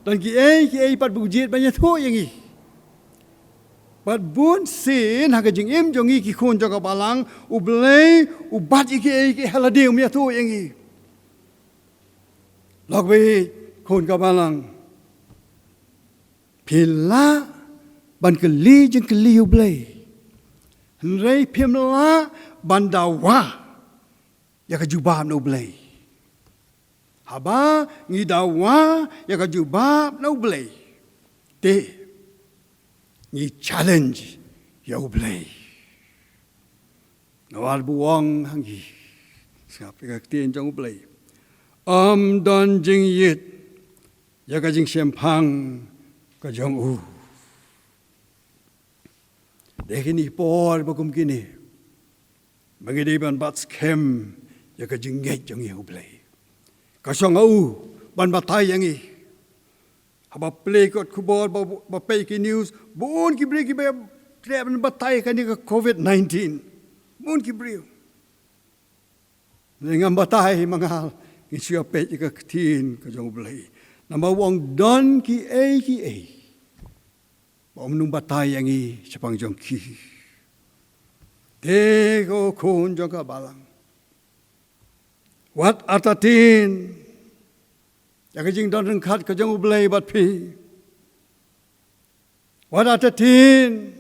Don kiei kiei pat ba u jied ban ïathuh ïa ngi. Bad bun sien ha ka jingim jong ngi ki khun jong ka balang, U Blei u bat ïa kiei kiei ha lade, um ïathuh ïa ngi. Lok bad khun ka balang, phi lah ban kylli jingkylli ïa U Blei. Hynrei phim lah ban dawa ïa ka jubab na U Blei. Haba ngi dawa ïa ka jubab na U Blei, te ngi challenge ïa U Blei. Namar ba u ong ha ngi, sngap ïa ka ktien jong U Blei. Ym don jingïit ïa ka jingshemphang ka jong u. Dei kine ki por ba kum kine ba ngi dei ban bat skhem ïa ka jingngeit jong ngi ha U Blei. Ka shong ha u ban batai ïa ngi. Haba plie kot khubor ba, ba peit ki news, bun ki briew kiba treh ban batai ïa kane ka covid nineteen. Bun ki briew. Ngam batai ma nga, ngi shu ïa peit ïa ka ktien ka jong U Blei. Namar u ong don kiei kiei ba um nang batai ïa ngi shaphang jong ki. Te ko khun jong ka balang, wat artatien ïa ka jingdon ryngkat ka jong U Blei bad phi. Wat artatien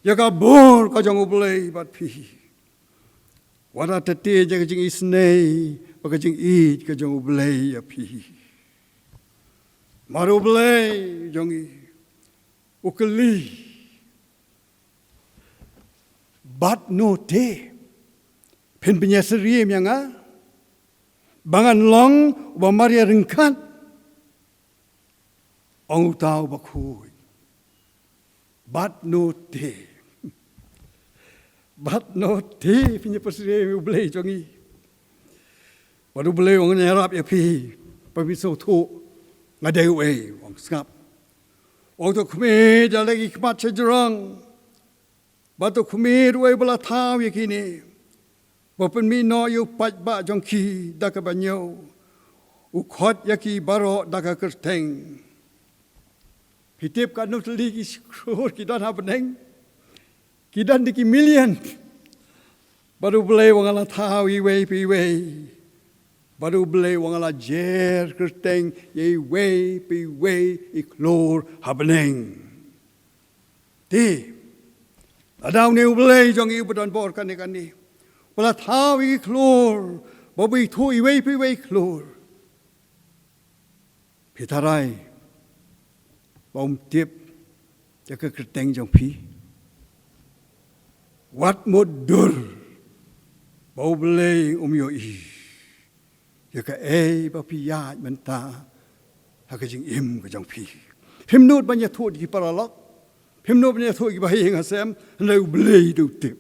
ïa ka bor ka jong U Blei bad phi. Wat artatien ïa ka jingisynei bad ka jingïeit ka jong U Blei ïa phi. Namar U Blei jong ngi u kylli, bad no te phin pynïasyriem ïa nga ba ngan long uba mar ïaryngkat Ong uta u bakhuid. Bad no te. Bad no te phin ïa pyrshah ïa U Blei jong ngi. Bad U Blei u ong ngan ïarap ïa phi. Ba phin sngewthuh. Nga dei uei, u ong sngap. U ong to khmih da la ki khmat sha jrong. Bad to khmih ruh uei ba la thaw ïa kine. Ba pynmih noh ïa u paidbah jong ki da kaba ñiew. U khot ïa ki baroh da ka kyrteng. Phi tip katno tylli ki skrur ki don ha bneng. Ki don da ki million. Bad U Blei u ong nga la thaw iwei pa iwei. Bad U Blei u ong nga la jer kyrteng ïa iwei pa iwei i khlur ha bneng. Te lada une U Blei jong ngi uba don bor kane kane, ba la thaw ïa ki khlur, ba u ithuh iwei pa iwei i khlur, phi tharai ba um tip ïa ka kyrteng jong phi? Wat mutdur ba U Blei um ïohi ïa kaei ba phi ïaid mynta ha ka jingim ka jong phi. Phim nud ban ïathuh da ki paralok, phim nud ban ïathuh da ki bahaïing hasem, hynrei U Blei te u tip.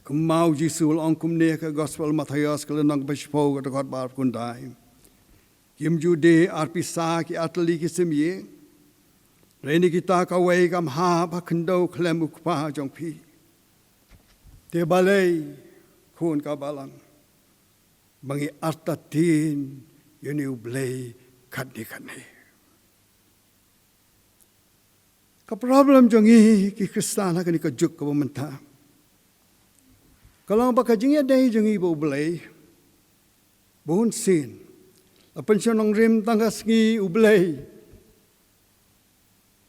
Kumba U Jisu u la ong kumne ha ka Gospel Mathaios ka lynnong kaba shiphew ka dkhot ba arphew khyndai. Kim ju die arpisa ki artylli ki simïing? Hynrei na kita kawei kam hap ha khyndew khlem u Kpa jong phi. Te balei khun ka balang ba ngi artatien ïa une U Blei katne katne? Ka problem jong ngi ki Khristan ha kane ka juk kaba mynta ka long ba ka jingïadei jong ngi bad U Blei bun sien la pynshong nongrim tang ka sngi U Blei.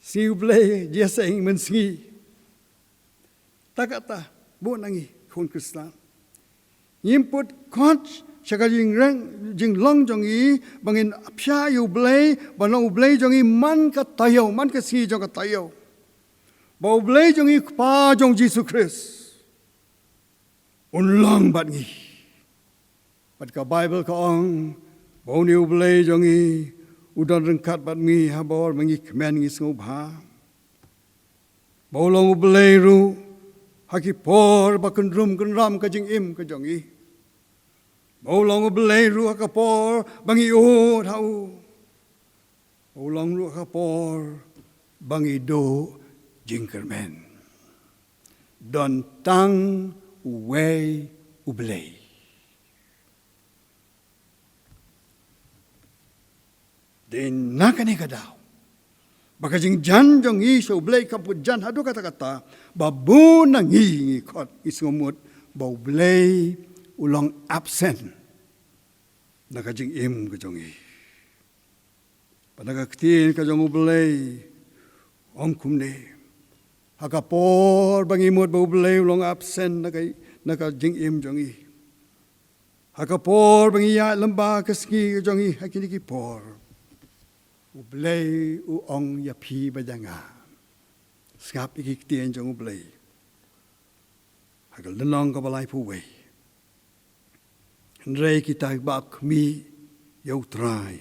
Sngi U Blei, jingïaseng mynsngi. Ta kata bun na ngi khun Khristan. Ngim put khot sha ka jingreng jinglong jong ngi ba ngin ap ïa U Blei, ba long U Blei jong ngi man ka taïew, man ka sngi jong ka taïew. Ba U Blei jong ngi Kpa jong Jisu Khrist un long bad ngi. Bad ka Baibl ka ong ba une U Blei jong ngi u don ryngkat bad ngi ha bor ba ngi kmen ngi sngewbha. Ba u long U Blei ruh ha ki por ba kynrum kynram ka jingim ka jong ngi. Ba u long U Blei ruh ha ka por ba ngi ud ha u. Ba u long ruh ha ka por ba ngi duh jingkyrmen. Don tang uwei U Blei. Dei na kane ka daw ba ka jingjan jong ngi sha U Blei kam put jan haduh katta katta, ba bun na ngi ngi khot, ngi sngewmut ba U Blei u long absent na ka jingim ka jong ngi. Bad na ka ktien ka jong U Blei ong kumne, ha ka por ba ngi mut ba U Blei u long absent na ka, na ka jingim jong ngi, ha ka por ba ngi ïaid lyngba ka sngi ka jong ngi ha kine ki por, U Blei u ong ïa phi bad ïa nga. Sngap ïa ki ktien jong U Blei ha ka lynnong kaba laiphew wei. Hynrei kita kiba ap khmih ïa U Trai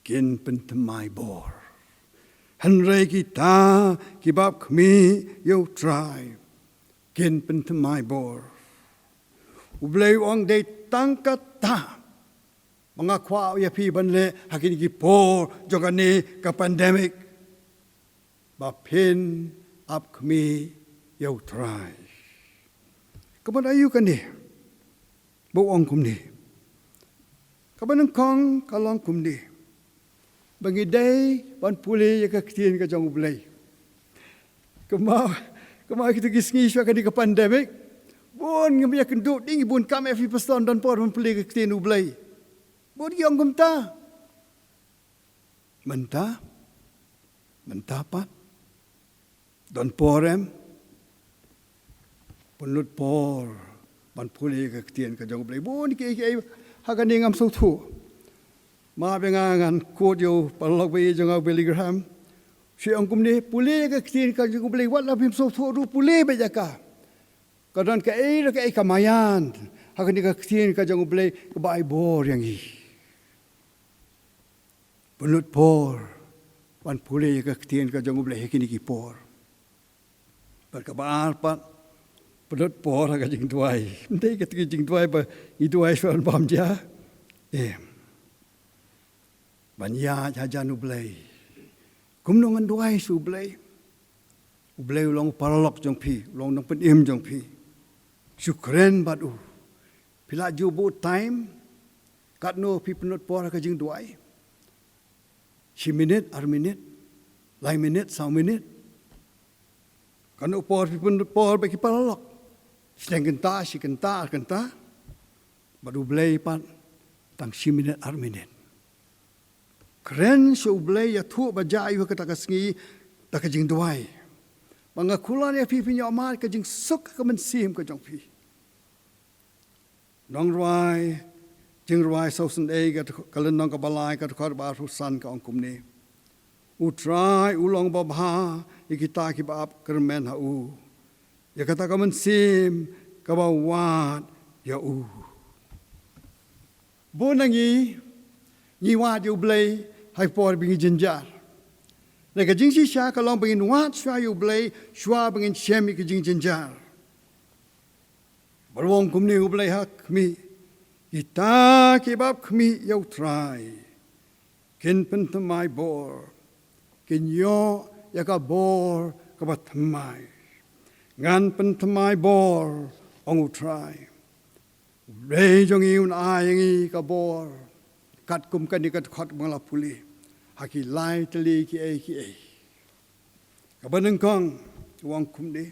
kin pynthymmai bor. Hynrei kita kiba ap khmih ïa U Trai kin pynthymmai bor. U Blei u ong dei tang kata ba nga kwah ïa phi ban leh ha kine ki por jong kane ka pandemic, ba phin ap khmih ïa U Trai. Ka mut aïu kane ba u ong kumne? Kaba nyngkong ka long kumne, ba ngi dei ban pule ïa ka ktien ka jong U Blei. Kumba, kumba kito ki sngi shuwa kane ka pandemic, bun ngim ïakynduh, dei ngi bun kam, ïa phi pastor, don por ban pule ïa ka ktien U Blei? Bun ngi ong kumta. Mynta, mynta pat don por em? Pynlut por ban pule ïa ka ktien ka jong U Blei. Bun kiei kiei ha kane ngam sngewthuh. Map ïa nga, ngan quote ïa u paralok ba ïeit jong nga, u Billy Graham. Shu ong kumne, pule ïa ka ktien ka jong U Blei, wat la phim sngewthuh ruh pule beit ïa ka. Ka don kaei re kaei ka maïan ha kane ka ktien ka jong U Blei kaba ai bor ïa ngi. Pynlut por ban pule ïa ka ktien ka jong U Blei ha kine ki por. Bad kaba ar pat, pynlut por ha ka jingduwai. Ym dei ka jingduwai ba ngi duwai shuwa bam jia. Em. Ban ïaid hajan U Blei. Kumno ngan duwai sha U Blei? U Blei u long u paralok jong phi, u long u nongpynim jong phi. Shu kren bad u. Phi lah ju buh time, katno phi pynlut por ha ka jingduwai? Shi minit, ar minit, lai minit, saw minit. Katno por phi pynlut por bad ki paralok? Shiteng kynta, shi kynta, ar kynta. Bad U Blei pat, tang shi minit, ar minit. Kren sha U Blei, ïathuh ba jia ïa kata ka sngi da ka jingduwai. Ba nga kular ïa phi, phin ïoh mad ka jingsuk ka mynsiem ka jong phi. Nongrwai, Jingrwai sawsynei ka, ka lynnong kaba lai, ka dkhot ba arphew san, ka ong kumne: U Trai u long babha ïa kita kiba ap kyrmen ha u, ïa kata ka mynsiem kaba wad ïa u. Bun na ngi, ngi wad ïa U Blei ha ki por ba ngi jynjar. Hynrei ka jingshisha ka long ba ngin wad shuwa ïa U Blei shuwa ba ngin shem ïa ka jingjynjar. Bad u ong kumne U Blei ha khmih: Kita kiba ap khmih ïa U Trai kin pynthymmai bor, kin ïoh ïa ka bor kaba thymmai. Ngan pynthymmai bor, ong U Trai. U Blei jong ngi un ai ïa ngi ka bor katkum kane ka dkhot ba nga la pule ha ki lai tylli kiei kiei. Kaba nyngkong, u ong kumne: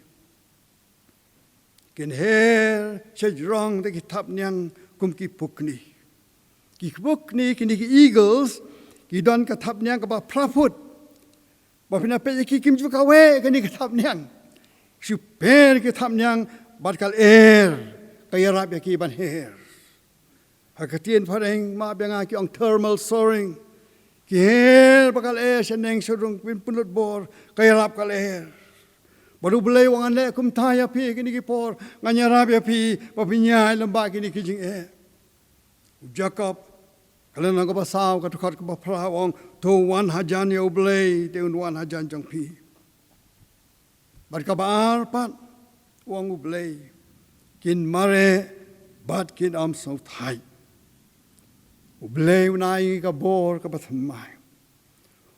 Kin her shajrong da ki thapniang kum ki pukni. Ki pukni, kine ki eagles, ki don ka thapniang kaba phra phut. Ba phin ïa peit ïa ki, kim ju kaweh kane ka thapniang. Shu pher ki thapniang bad ka lyer, ka ïarap ïa ki ban her. Ha ka ktien phareng, map ïa nga, ki ong thermal soaring. Ki her bad ka lyer shaneng sharung, phin pynlut bor, ka ïarap ka lyer. Bad U Blei u ong ngan leh kumta ïa phi kine ki por, ngan ïarap ïa phi ba phin ïaid lem bad kine ki jingeh. U Jakob, ka lynnong kaba saw, ka dkhot kaba phra, u ong: To wan hajan ïa U Blei, te un wan hajan jong phi. Bad kaba ar pat, u ong U Blei: Kin mareh bad kin ym sngewthait. U Blei un ai ka bor kaba thymmai.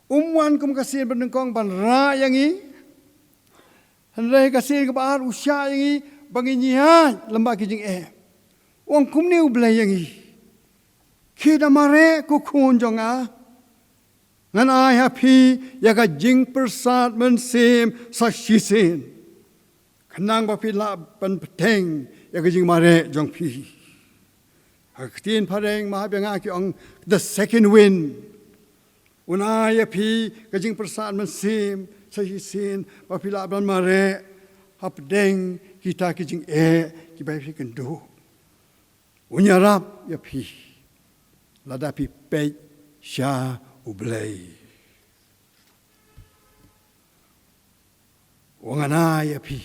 Um wan kum ka sien ba nyngkong ban rah ïa ngi. Hynrei ka sien kaba ar u shah ïa ngi ba ngin ïaid lem bad ki jingeh. U ong kumne U Blei ïa ngi: Khie da mareh, ko khun jong nga. Ngan ai ha phi ïa ka jingpyrsad mynsiem sa shisien, khnang ba phi lah ban bteng ïa ka jingmareh jong phi. Ha ka ktien phareng, map ïa nga, ki ong the second wind. Un ai ïa phi ka jingpyrsad mynsiem sa shisien ba phi lah ban mareh hapdeng kita ki jingeh kiba phi kynduh. Un ïarap ïa phi lada phi peit sha U Blei. U ong ngan ai ïa phi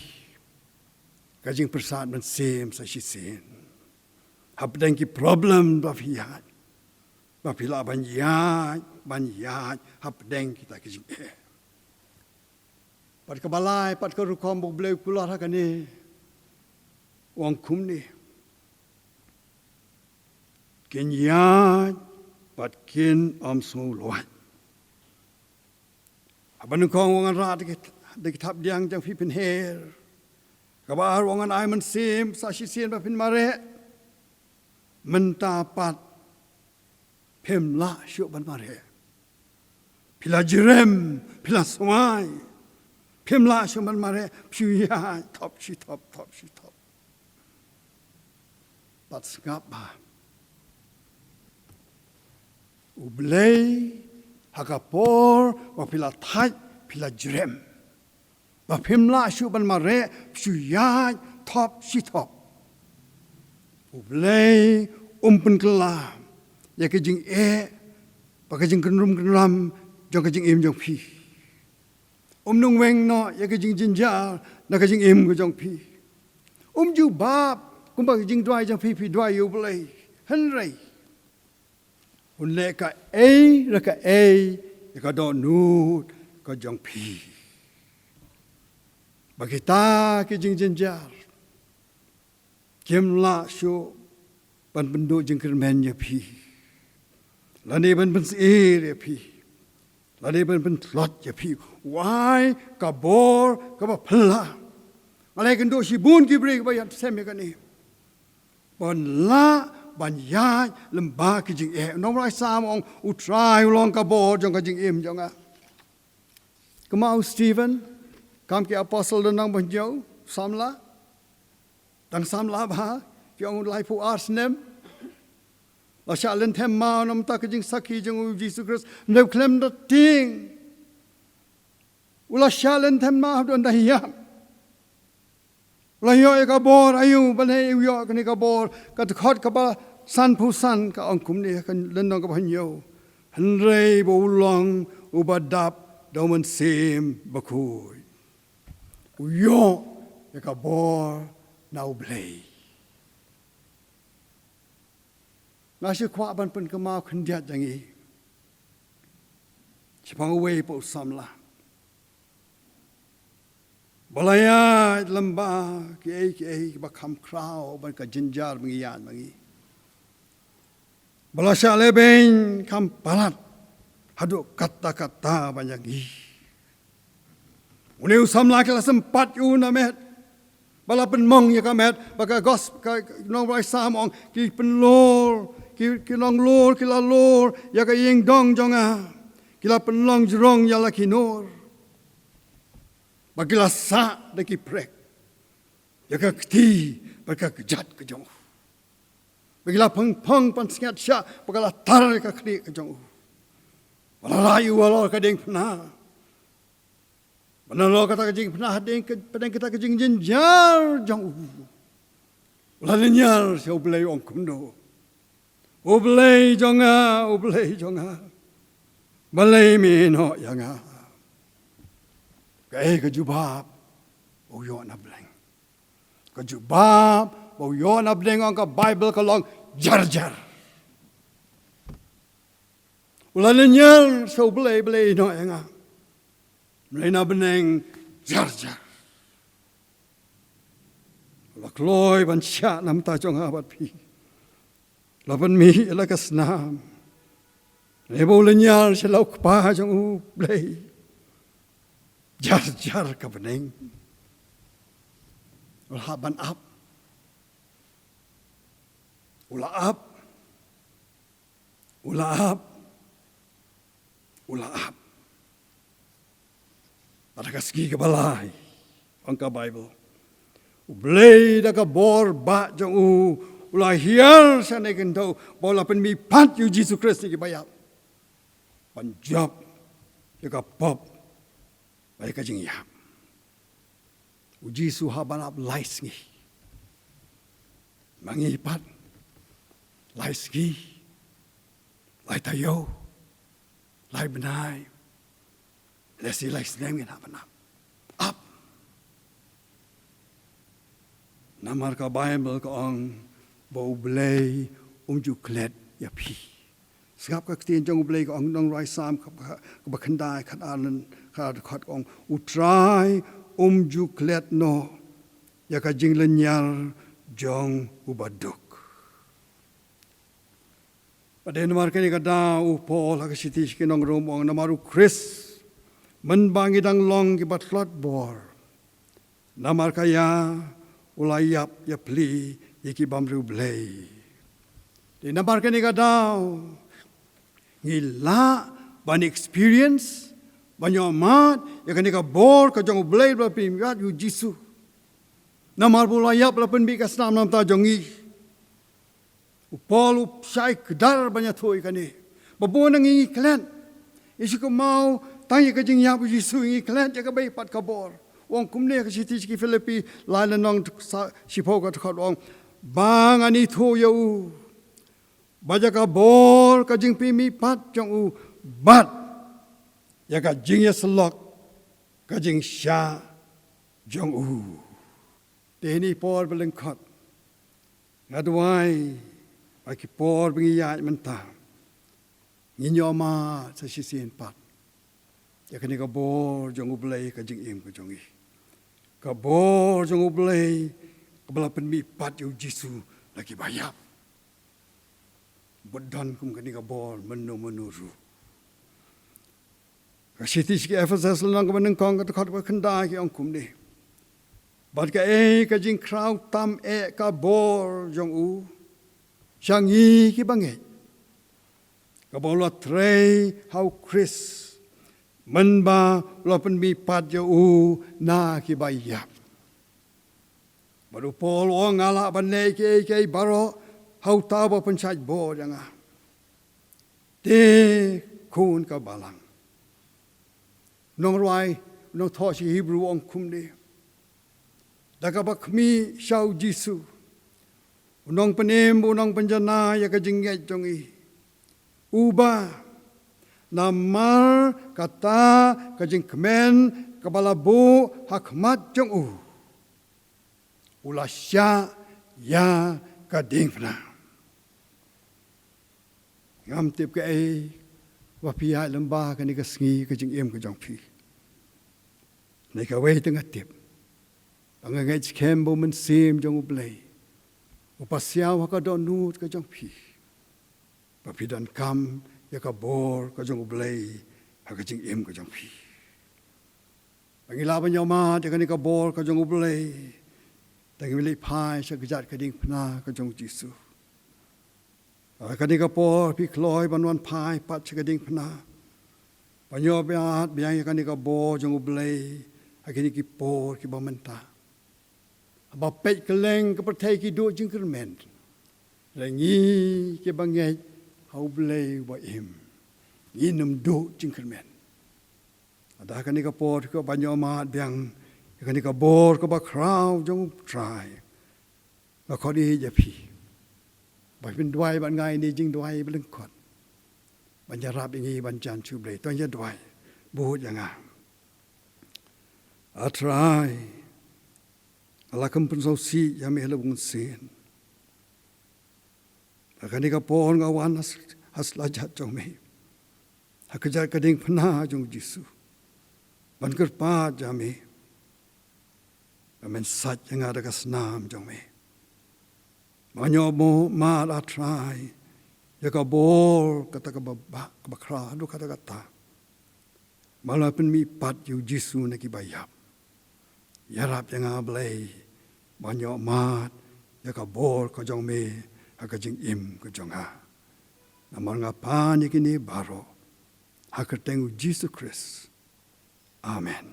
ka jingpyrsad mynsiem sa shisien hapdeng ki problem ba phi ïaid, ba phi lah ban ïaid, ban ïaid hapdeng kita ki jingeh. Bad kaba lai pat, ka rukom ba U Blei u kular ha kane, u ong kumne: Kin ïaid bad kin ym sngew lwait. Haba nyngkong u ong ngan rah da ki, da ki thapniang jong phi, phin her. Kaba ar u ong ngan ai mynsiem sa shisien ba phin mareh. Mynta pat phim lah shuh ban mareh. Phi la jrem, phi la swai. Phim lah shuh ban mareh, shu ïaid thop shi thop, thop shi thop. Bad sngap ba U Blei, ha ka por ba phi la thait, phi la jrem, ba phim lah shuh ban mareh, shu ïaid thop shi thop, U Blei um pynkylla ïa ka jingeh bad ka jingkynrum kynram jong ka jingim jong phi. Um nongweng noh ïa ka jingjynjar na ka jingim ka jong phi. Um jubab kumba ka jingduwai jong phi, phi duwai ïa U Blei. Hynrei un leh kaei re kaei ïa ka dohnud ka jong phi. Ba kita ki jingjynjar kim lah shuh ban pynduh jingkyrmen ïa phi, lane ban pynsyier ïa phi, lane ban pyntlot ïa phi. U ai ka bor kaba phylla. Nga la ïakynduh shibun ki briew kiba ïashem ïa kane, ban lah ban ïaid lyngba ki jingeh. U nongrwai Salm u ong, U Trai u long ka bor jong ka jingim jong nga. Kumba u Stephen, Kam ki Apostol lynnong ba hynñiew, samla, dang samla bha, ki ong u laiphew ar snem la shah lynthem maw namar ka jingsakhi jong u Jisu Khrist. Ym dei khlem da tieng, u la shah lynthem maw haduh ynda ïap. U la ïoh ïa ka bor aïu? Balei u ïoh kane ka bor? Ka dkhot kaba sanphew san ka ong kumne, ka lynnong kaba hynñiew: Hynrei ba u long uba dap da U Mynsiem Bakhuid, u ïoh ïa ka bor na U Blei. Nga shu kwah ban pynkynmaw khyndiat jong ngi shaphang uwei pat u samla ba la ïaid lyngba kiei kiei kiba kham khraw ban ka jynjar ba ngi ïaid ma ngi, ba la shah lehbeiñ kham palat haduh katta katta ban ïa ngi. Une u samla ki la sympat ïa u na met, ba la pynmong ïa ka met, ba ka gos-, ka, ka nongrwai Salm u ong, ki pynlor, ki, ki nonglor, ki la lor ïa ka ïing dong jong nga, ki la pynlong jrong ïa la ki nur, ba ki la sah da ki prek ïa ka kti bad ka kjat ka jong u, ba ki la pynphong pansngiat shah, ba ka la tar ïa ka khlieh ka jong u, ba la rai ïa u halor ka diengphna. Ba nalor kata ka jingphna, hadien ka, pdeng kata ka jingjynjar jong u, u la lynñiar sha U Blei, u ong kumno: U Blei jong nga, U Blei jong nga, balei me ïehnoh ïa nga? Kaei ka jubab ba u ïoh na bneng? Ka jubab ba u ïoh na bneng, ong ka Baibl, ka long jar jar. U la lynñiar sha U Blei, balei ïehnoh ïa nga? Balei na bneng jar jar? U la kloi ban shah na bynta jong nga bad phi. La pynmih ïa la ka snam. Lane ba u lynñiar sha la u Kpa jong u Blei, jar jar ka bneng. U la hap ban ap. U la ap. U la ap. U la ap. Bad ha ka sngi kaba lai, ong ka Baibl, U Blei da ka bor bah jong u, u la hiar sha kane ka khyndew, ba u la pynmihpat ïa u Jisu Khrist na kiba ïap, ban jop ïa ka pop bad ïa ka jingïap. U Jisu u hap ban ap lai sngi. Ma ngi pat, lai sngi, lai taïew, lai bnai, lehse lai snem ngin hap ban ap. Ap. Namar ka Baibl ka ong ba U Blei um ju klet ïa phi. Sngap ka ktien jong U Blei ka ong, nongrwai Salm ka, ka, kaba khyndai, khatar, khatar dkhot, ka ong, U Trai um ju klet noh ïa ka jinglynñiar jong u baduk. Bad dei namar kane ka daw u Paul ha ka shithi sha ki nong Rom u ong, namar U Khrist, mynba ngi dang long kiba tlot bor, namar ka ïa u la ïap ïapli ïa ki bym riewblei. Dei namar kane ka daw ngi lah ban experience, ban ïohmad ïa kane ka bor ka jong U Blei ba la pynïaid ïa u Jisu. Namar ba u la ïap, la pynmih ka snam na bynta jong ngi. U Paul u shai kdar ban ïathuh ïa kane. Ba bun na ngi ngi klet, ngi shu kynmaw tang ïa ka jingïap u Jisu, ngi klet ïa kaba ïaid pat ka bor. U ong kumne ha ka shithi sha ki Philippi lai lynnong sa, shiphew ka dkhot, u ong, ba ngan ithuh ïa u, bad ïa ka bor ka jingpynmihpat jong u, bad ïa ka jingïasyllok ka jingshah jong u. Te ha kine ki por ba lyngkot, nga duwai ba ki por ba ngi ïaid mynta ngin ïohmad sa shisien pat ïa kane ka bor jong U Blei ka jingim ka jong ngi. Ka bor jong U Blei kaba la pynmih pat ïa U Jisu na ki baïap. Bad don kum kane ka bor mynno mynno ruh. Ka shithi sha ki Ephesus lynnong kaba nyngkong ka dkhot kaba khyndai ka ong kumne. Bad kaei ka jingkhraw tam eh ka bor jong u sha ngi kiba ngeit, kaba u la trei ha U Khrist mynba u la pynmih pat ïa u na ki baïap. Bad u Paul u ong, nga lah ban leh kiei kiei baroh ha uta uba pynshait bor ïa nga. Te khun ka balang. Nongrwai, nongthoh sha ki Hebru u ong kumne. Da kaba khmih sha U Jisu, u nongpynim, u nongpynjanai ïa ka jingngeit jong ngi. Uba namar kata ka jingkmen kaba la buh ha khmat jong u, u la shah ïa ka diengphna. Ngam tip kaei ba phi ïaid lyngba kane ka sngi ka jingim ka jong phi. Hynrei kawei te nga tip, ba nga ngeit skhem ba U Mynsiem jong U Blei u pasiaw ha ka dohnud ka jong phi, ba phi donkam ïa ka bor ka jong U Blei ha ka jingim ka jong phi. Ba ngi lah ban ïohmad ïa kane ka bor ka jong U Blei, te ngi leit phai sha kjat ka diengphna ka jong U Jisu. Kane ka por phi kloi ban wan phai pat sha ka diengphna ban ïohmad biang ïa kane ka bor jong U Blei ha kine ki por kiba mynta. Haba peit kylleng ka pyrthei ki duh jingkyrmen, hynrei ngi kiba ngeit ha U Blei uba im, ngim duh jingkyrmen. Lada kane ka por phi kwah ban ïohmad biang ïa kane ka bor kaba khraw jong U Trai, nga khot ïa phi ba phin duwai bad nga ïa kane ka jingduwai ba lyngkot ban ïarap ïa ngi ban jan sha U Blei. To ngin ïa duwai. Bud ïa nga. A Trai, nga la kham pynsngewsih ïa me ha la bun sien. Ha kane ka por nga wan ha s-, ha sla jait jong me, ha kjat ka diengphna jong U Jisu, ban kyrpad ïa me ba men sait ïa nga da ka snam jong me. Ba nga ïohmad, A Trai, ïa ka bor kata kaba, ba, kaba khraw haduh katta katta ba la pynmih pat ïa U Jisu na ki baïap. Ïarap ïa nga Blei ban ïohmad ïa ka bor ka jong me ha ka jingim ka jong nga. Namar nga pan ïa kine baroh ha ka kyrteng U Jisu Khrist. Amen.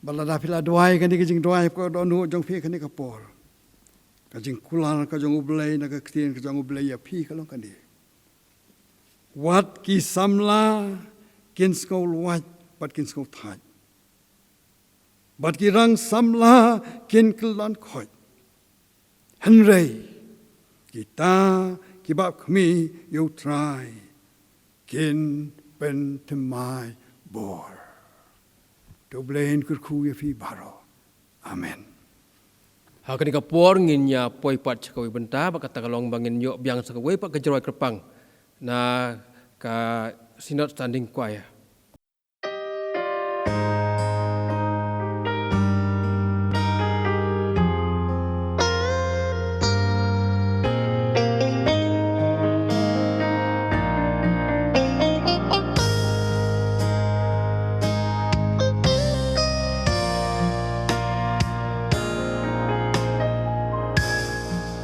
Bad lada phi la duwai kane ka jingduwai ha ka dohnud jong phi kane ka por, ka jingkular ka jong U Blei na ka ktien ka jong U Blei ïa phi ka long kane: Wat ki samla kin sngewlwait bad kin sngewthait, bad ki rang samla kin kyllon khoit. Hynrei kita kiba khmih ïa U Trai kin pynthymmai bor. To U Blei un kyrkhu ïa phi baroh. Amen. Ha kane ka por ngin ïa poi pat sha kawei bynta, bad kata ka long ba ngin ïoh biang sa kawei pat ka jingrwai kyrpang na ka Synod Standing Choir.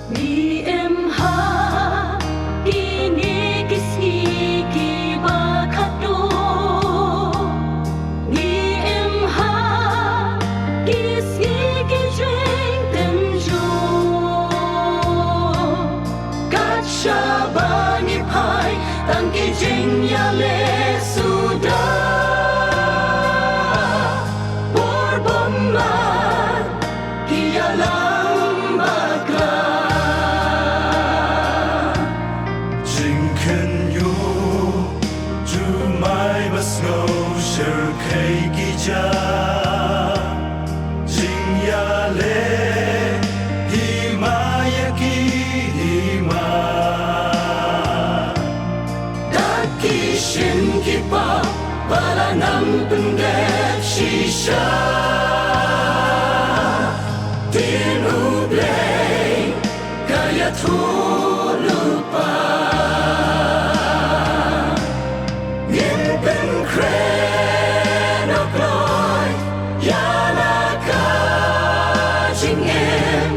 Ngi im ha kine ki sngi kiba khadduh. Ngi im ha ki sngi ki jingtynjuh. Kat shaba ngi phai tang ki jingïaleh suda. Por bymman ki ïalam bakla. Jingkhynñiuh jumai ba sngew shyrkhei ki ja. Jingïaleh hima ïa ki hima. Da ki shin ki Ba la nang pyndep shisha. Dien U Blei ka ïathuh lypa. Ngin pynkhreh noh kloi ïa la ka jingim.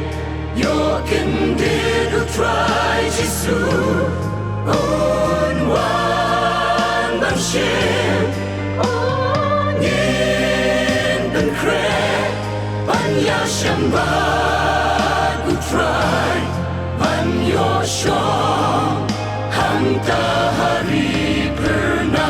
Ïoh kyndit U Trai Jisu un wan ban shim. Ngin pynkhreh ban ïashem bad U Trai, ban ïoh shong hangta ha ri phyrnai.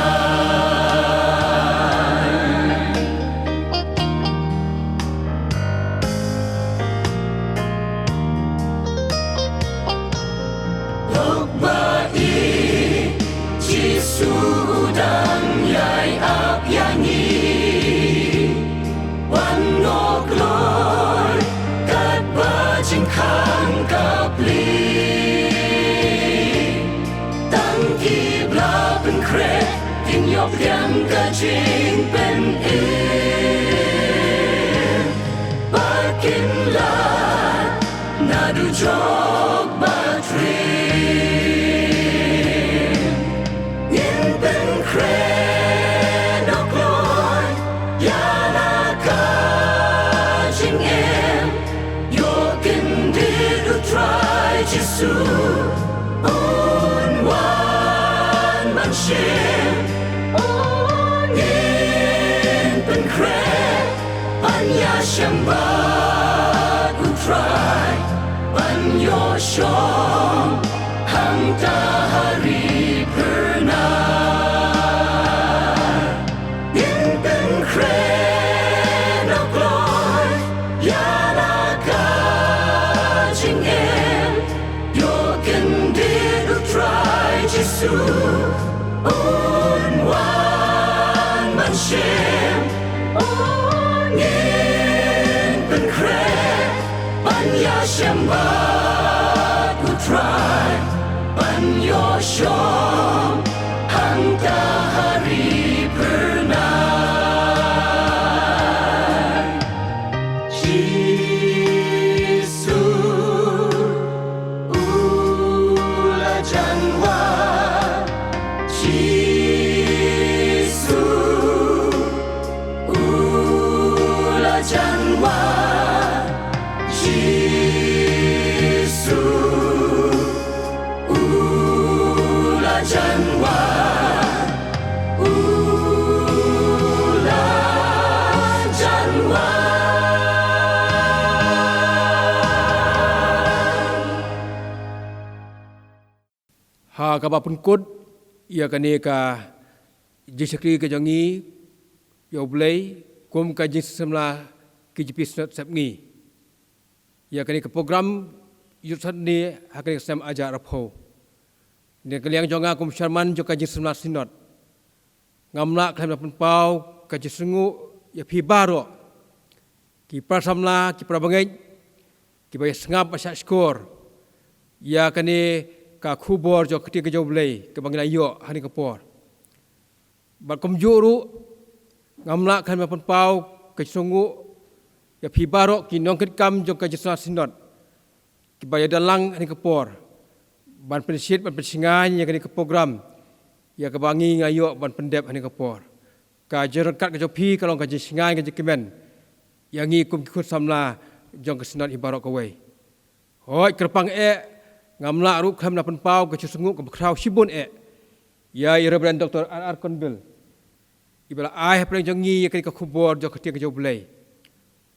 Lok ba i Jisu u dang ïai ap ïa ngi, wan noh kloi katba jingkhang ka plie. Tang kiba la pynkhreh kin ïoh pdiang ka jingpynim. Ba kin lait na dujok ba triem. Ngin pynkhreh noh kloi ïa la ka jingim. Ïoh kyndit U Trai Jisu un wan ban shim. Ngin pynkhreh ban ïashem bad U Trai, ban ïoh shong hangta ha ri phyrnai. Ngin pynkhreh noh kloi ïa la ka jingim. Ïoh kyndit U Trai Jisu un wan ban shim. Ngin pynkhreh ban ïashem bad U Trai, ban ïoh shong hangta ha ri phyrnai. Jisu u la jan wad. Jisu u la jan wad. Jisu u la jan wad. U la jan wad. Ha kaba pynkut ïa kane ka jingshakri ka jong ngi ïa U Blei kum ka jingsamla K J P Synod Sepngi. Ïa kane ka program Youth Sunday ha kane ka snem ar hajar arphew. Na ka liang jong nga kum Chairman jong ka jingsamla Synod, ngam lah khlem da pynpaw ka jingsngewnguh ïa phi baroh, ki para samla, ki para bangeit, kiba ïa sngap bad shahshkor ïa kane ka khubor jong ka ktien ka jong U Blei kaba ngi la ïoh ha kane ka por. Bad kumjuh ruh ngam lah khlem da pynpaw ka jingsngewnguh ïa phi baroh ki nongkitkam jong ka jingsamla Synod kiba ïa don lang ha kane ka por ban pynshit ban pynshngaiñ ïa kane ka program ïa kaba ngi ngi la ïoh ban pyndep ha kane ka por. Ka jingryngkat ka jong phi ka long ka jingshngaiñ ka jingkmen ïa ngi kum ki khun samla jong ka Synod hi baroh kawei. Hooid, kyrpang eh, ngam lah ruh khlem da pynpaw ka jingsngewnguh kaba khraw shibun eh ïa i Reverend Doctor R R Conville, iba la ai hapdeng jong ngi ïa kane ka khubor jong ka ktien ka jong U Blei.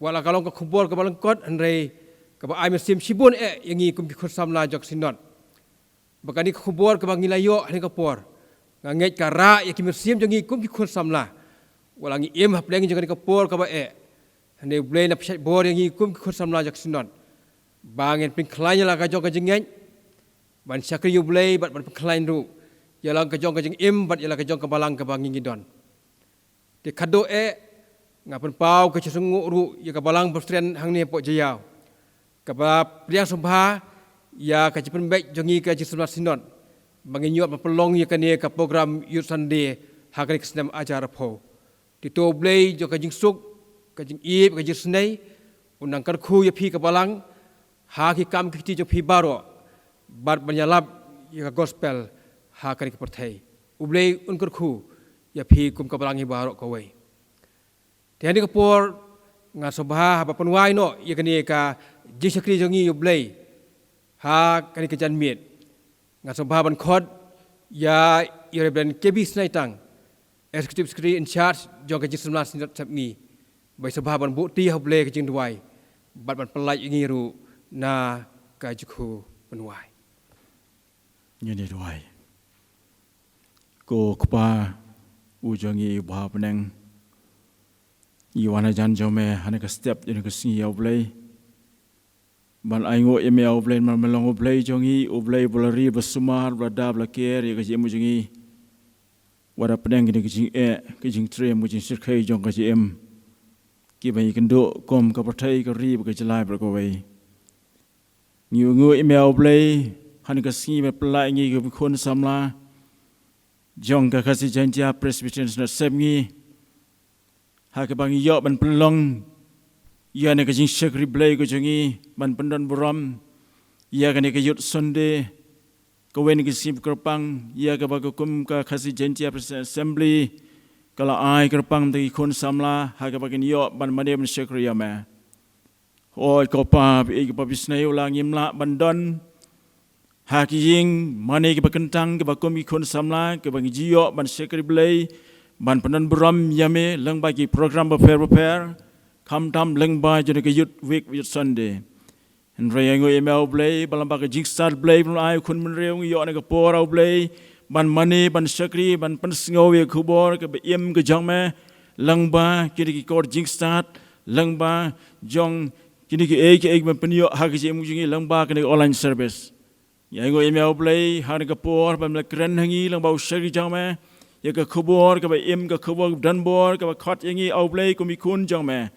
Wat la ka long ka khubor kaba lyngkot, hynrei kaba ai mynsiem shibun eh ïa ngi kum ki khun samla jong ka Synod. Ba kane ka khubor kaba ngi la ïoh ha kane ka por, nga ngeit ka rah ïa ki mynsiem jong ngi kum ki khun samla. Wat la ngi im hapdeng jong kane ka por kaba eh, hynrei U Blei un pynshait bor ïa ngi kum ki khun samla jong ka Synod, ba ngin pynkhlaiñ ïa la ka jong ka jingngeit ban shakri ïa U Blei, bad ban pynkhlaiñ ruh ïa la ka jong ka jingim bad ïa la ka jong ka balang kaba ngi ngi don. Te khadduh eh, nga pynpaw ka jingsngewnguh ruh ïa ka Balang Presbyterian hangne hapoh Jaïaw, kaba pdiang sngewbha ïa ka jingpynbeit jong ngi ka jingsamla Synod, ba ngin ïoh ban pynlong ïa kane ka program Youth Sunday ha kane ka snem hajar arphew. Te to U Blei jong ka jingsuk, ka jingïeit, ka jingisynei, un nang kyrkhu ïa phi ka balang ha ki kam ki kti jong phi baroh, bad ban ïalap ïa ka gospel ha kane ka pyrthei. U Blei un kyrkhu ïa phi kum ka balang hi baroh kawei. Te ha kane ka por nga sngewbha haba pynwai noh ïa kane ka jingshakri jong ngi ïa U Blei ha kane ka janmiet, nga sngewbha ban khot ïa i Reverend K B Snaitang, Executive Secretary in charge jong ka Jingsamla Synod Sepngi, ba i sngewbha ban buh kti ha U Blei ka jingduwai bad ban pyllait ïa ngi ruh na ka jingkyrkhu pynwai. Ngin ïa duwai. Ko Kpa u jong ngi uba ha bneng, ngi wan hajan jong me ha kane ka step jong kane ka sngi ïa U Blei, ban ainguh ïa me ïa U Blei namar me long U Blei jong ngi, U Blei ba la ri, ba la sumar, ba la da, ba la ker ïa ka jingim jong ngi. Wat hapdeng kine ki jingeh, ki jingtriem, ki jingshyrkhei jong ka jingim, kiba ngi kynduh kum ka pyrthei, ka ri bad ka jylla baroh kawei, ngi ainguh ïa me ïa U Blei ha kane ka sngi, me pyllait ïa ngi ki khun samla jong ka Khasi Jaintia Presbyterian Synod Sepngi, ha kaba ngi ïoh ban pynlong ïa kane ka jingshakri Blei ka jong ngi, ban pyndonburom ïa kane ka Youth Sunday, kawei na ki sngi kyrpang ïa kaba ka kum ka Khasi Jaintia Presbyterian Assembly ka la ai kyrpang da ki khun samla ha kaba kin ïoh ban mane ban shakri ïa me. Hooid ko Pa, ba ïeit, ko Pa ba isynei, u la ngim lah ban don ha ki ïing mane kiba kyntang kiba kum ki khun samla, kiba ngi ju ïoh ban shakri Blei, ban pyndonburom ïa me lyngba ki program bapher bapher, khamtam lyngba jong kane ka Youth Week, Youth Sunday. Hynrei ainguh ïa me ïa U Blei ba lyngba ka jingstad Blei ba me la ai, khun bynriew, ngi ïoh ha kane ka por ïa U Blei ban mane, ban shakri, ban pynsngew ïa ka khubor kaba im ka jong me lyngba kine ki kor jingstad, lyngba jong kine kiei kiei kiba pynïoh ha ka jingim jong ngi lyngba kane ka online service. Ngi ainguh ïa me ïa U Blei ha kane ka por ba me la kren ha ngi lyngba u shakri jong me ïa ka khubor kaba im, ka khubor kaba donbor, kaba khot ïa ngi ïa U Blei kum ki khun jong me.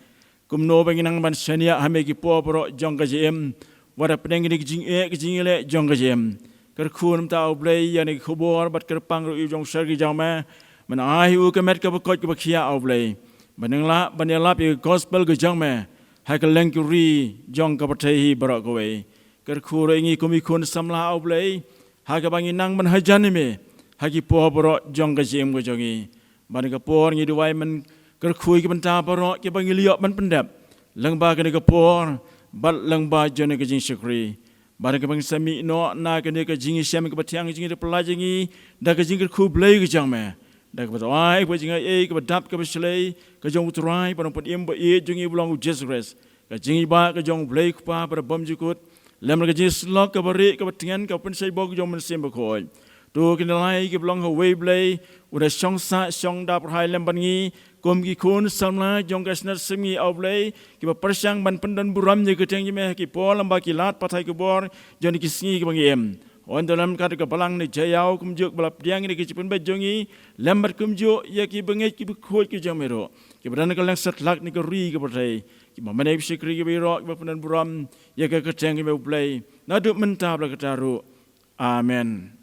Kumno ba ngin nang ban shaniah ha me ki por baroh jong ka jingim, wat hapdeng kine ki jingeh, ki jingïaleh jong ka jingim. Kyrkhu na bynta U Blei ïa kane ka khubor bad kyrpang ruh ïa u jong u shakri jong me, ban ai u ka met kaba koit kaba khiah ïa U Blei, ban nang lah ban ïalap ïa ka gospel ka jong me ha kylleng ki ri jong ka pyrthei hi baroh kawei. Kyrkhu ruh ïa ngi kum ki khun samla ïa U Blei, ha kaba ngin nang ban hajan ïa me ha ki por baroh jong ka jingim ka jong ngi. Bad ha kane ka por ngi duwai, men kyrkhu ïa ki bynta baroh kiba ngi la ïoh ban pyndep lyngba kane ka por bad lyngba jong kane ka jingshakri. Bad ha kaba ngin sa mih noh na kane ka jingïashem kaba thiang jong ngi, da pyllait ïa ngi da ka jingkyrkhu Blei ka jong me, da kaba duwai, kaba jingaiei, kaba dap, kaba shlei ka jong U Trai bad U Nongpynim ba ïeit jong ngi ba long U Jisu Khrist, ka jingïeit ka jong U Blei Kpa ba bymjukut, lem bad ka jingïasyllok kaba rieh, kaba tngen, kaba pynshai bor ka jong U Mynsiem Bakhuid. To kine lai kiba long ha uwei U Blei, u da shong sah shong dap rhai lem bad ngi kum ki khun samla jong ka Synod Sepngi ïa U Blei, kiba pyrshang ban pyndonburom ïa ka kyrteng jong me ha ki por lem bad ki lad pathai khubor jong kine ki sngi kiba ngi im. Hooid, to lem kat ka balang ne jaïaw kumjuh ba la pdiang ïa ka jingpynbeit jong ngi, lem bad kumjuh ïa ki bangeit kiba khuid ki jong me ruh, kiba don ha ka lyngkot satlak ne ka ri ka pyrthei, kiba mane, kiba shakri, kiba ïaroh, kiba pyndonburom ïa ka kyrteng jong me ïa U Blei, naduh mynta bad la kata ruh. Amen.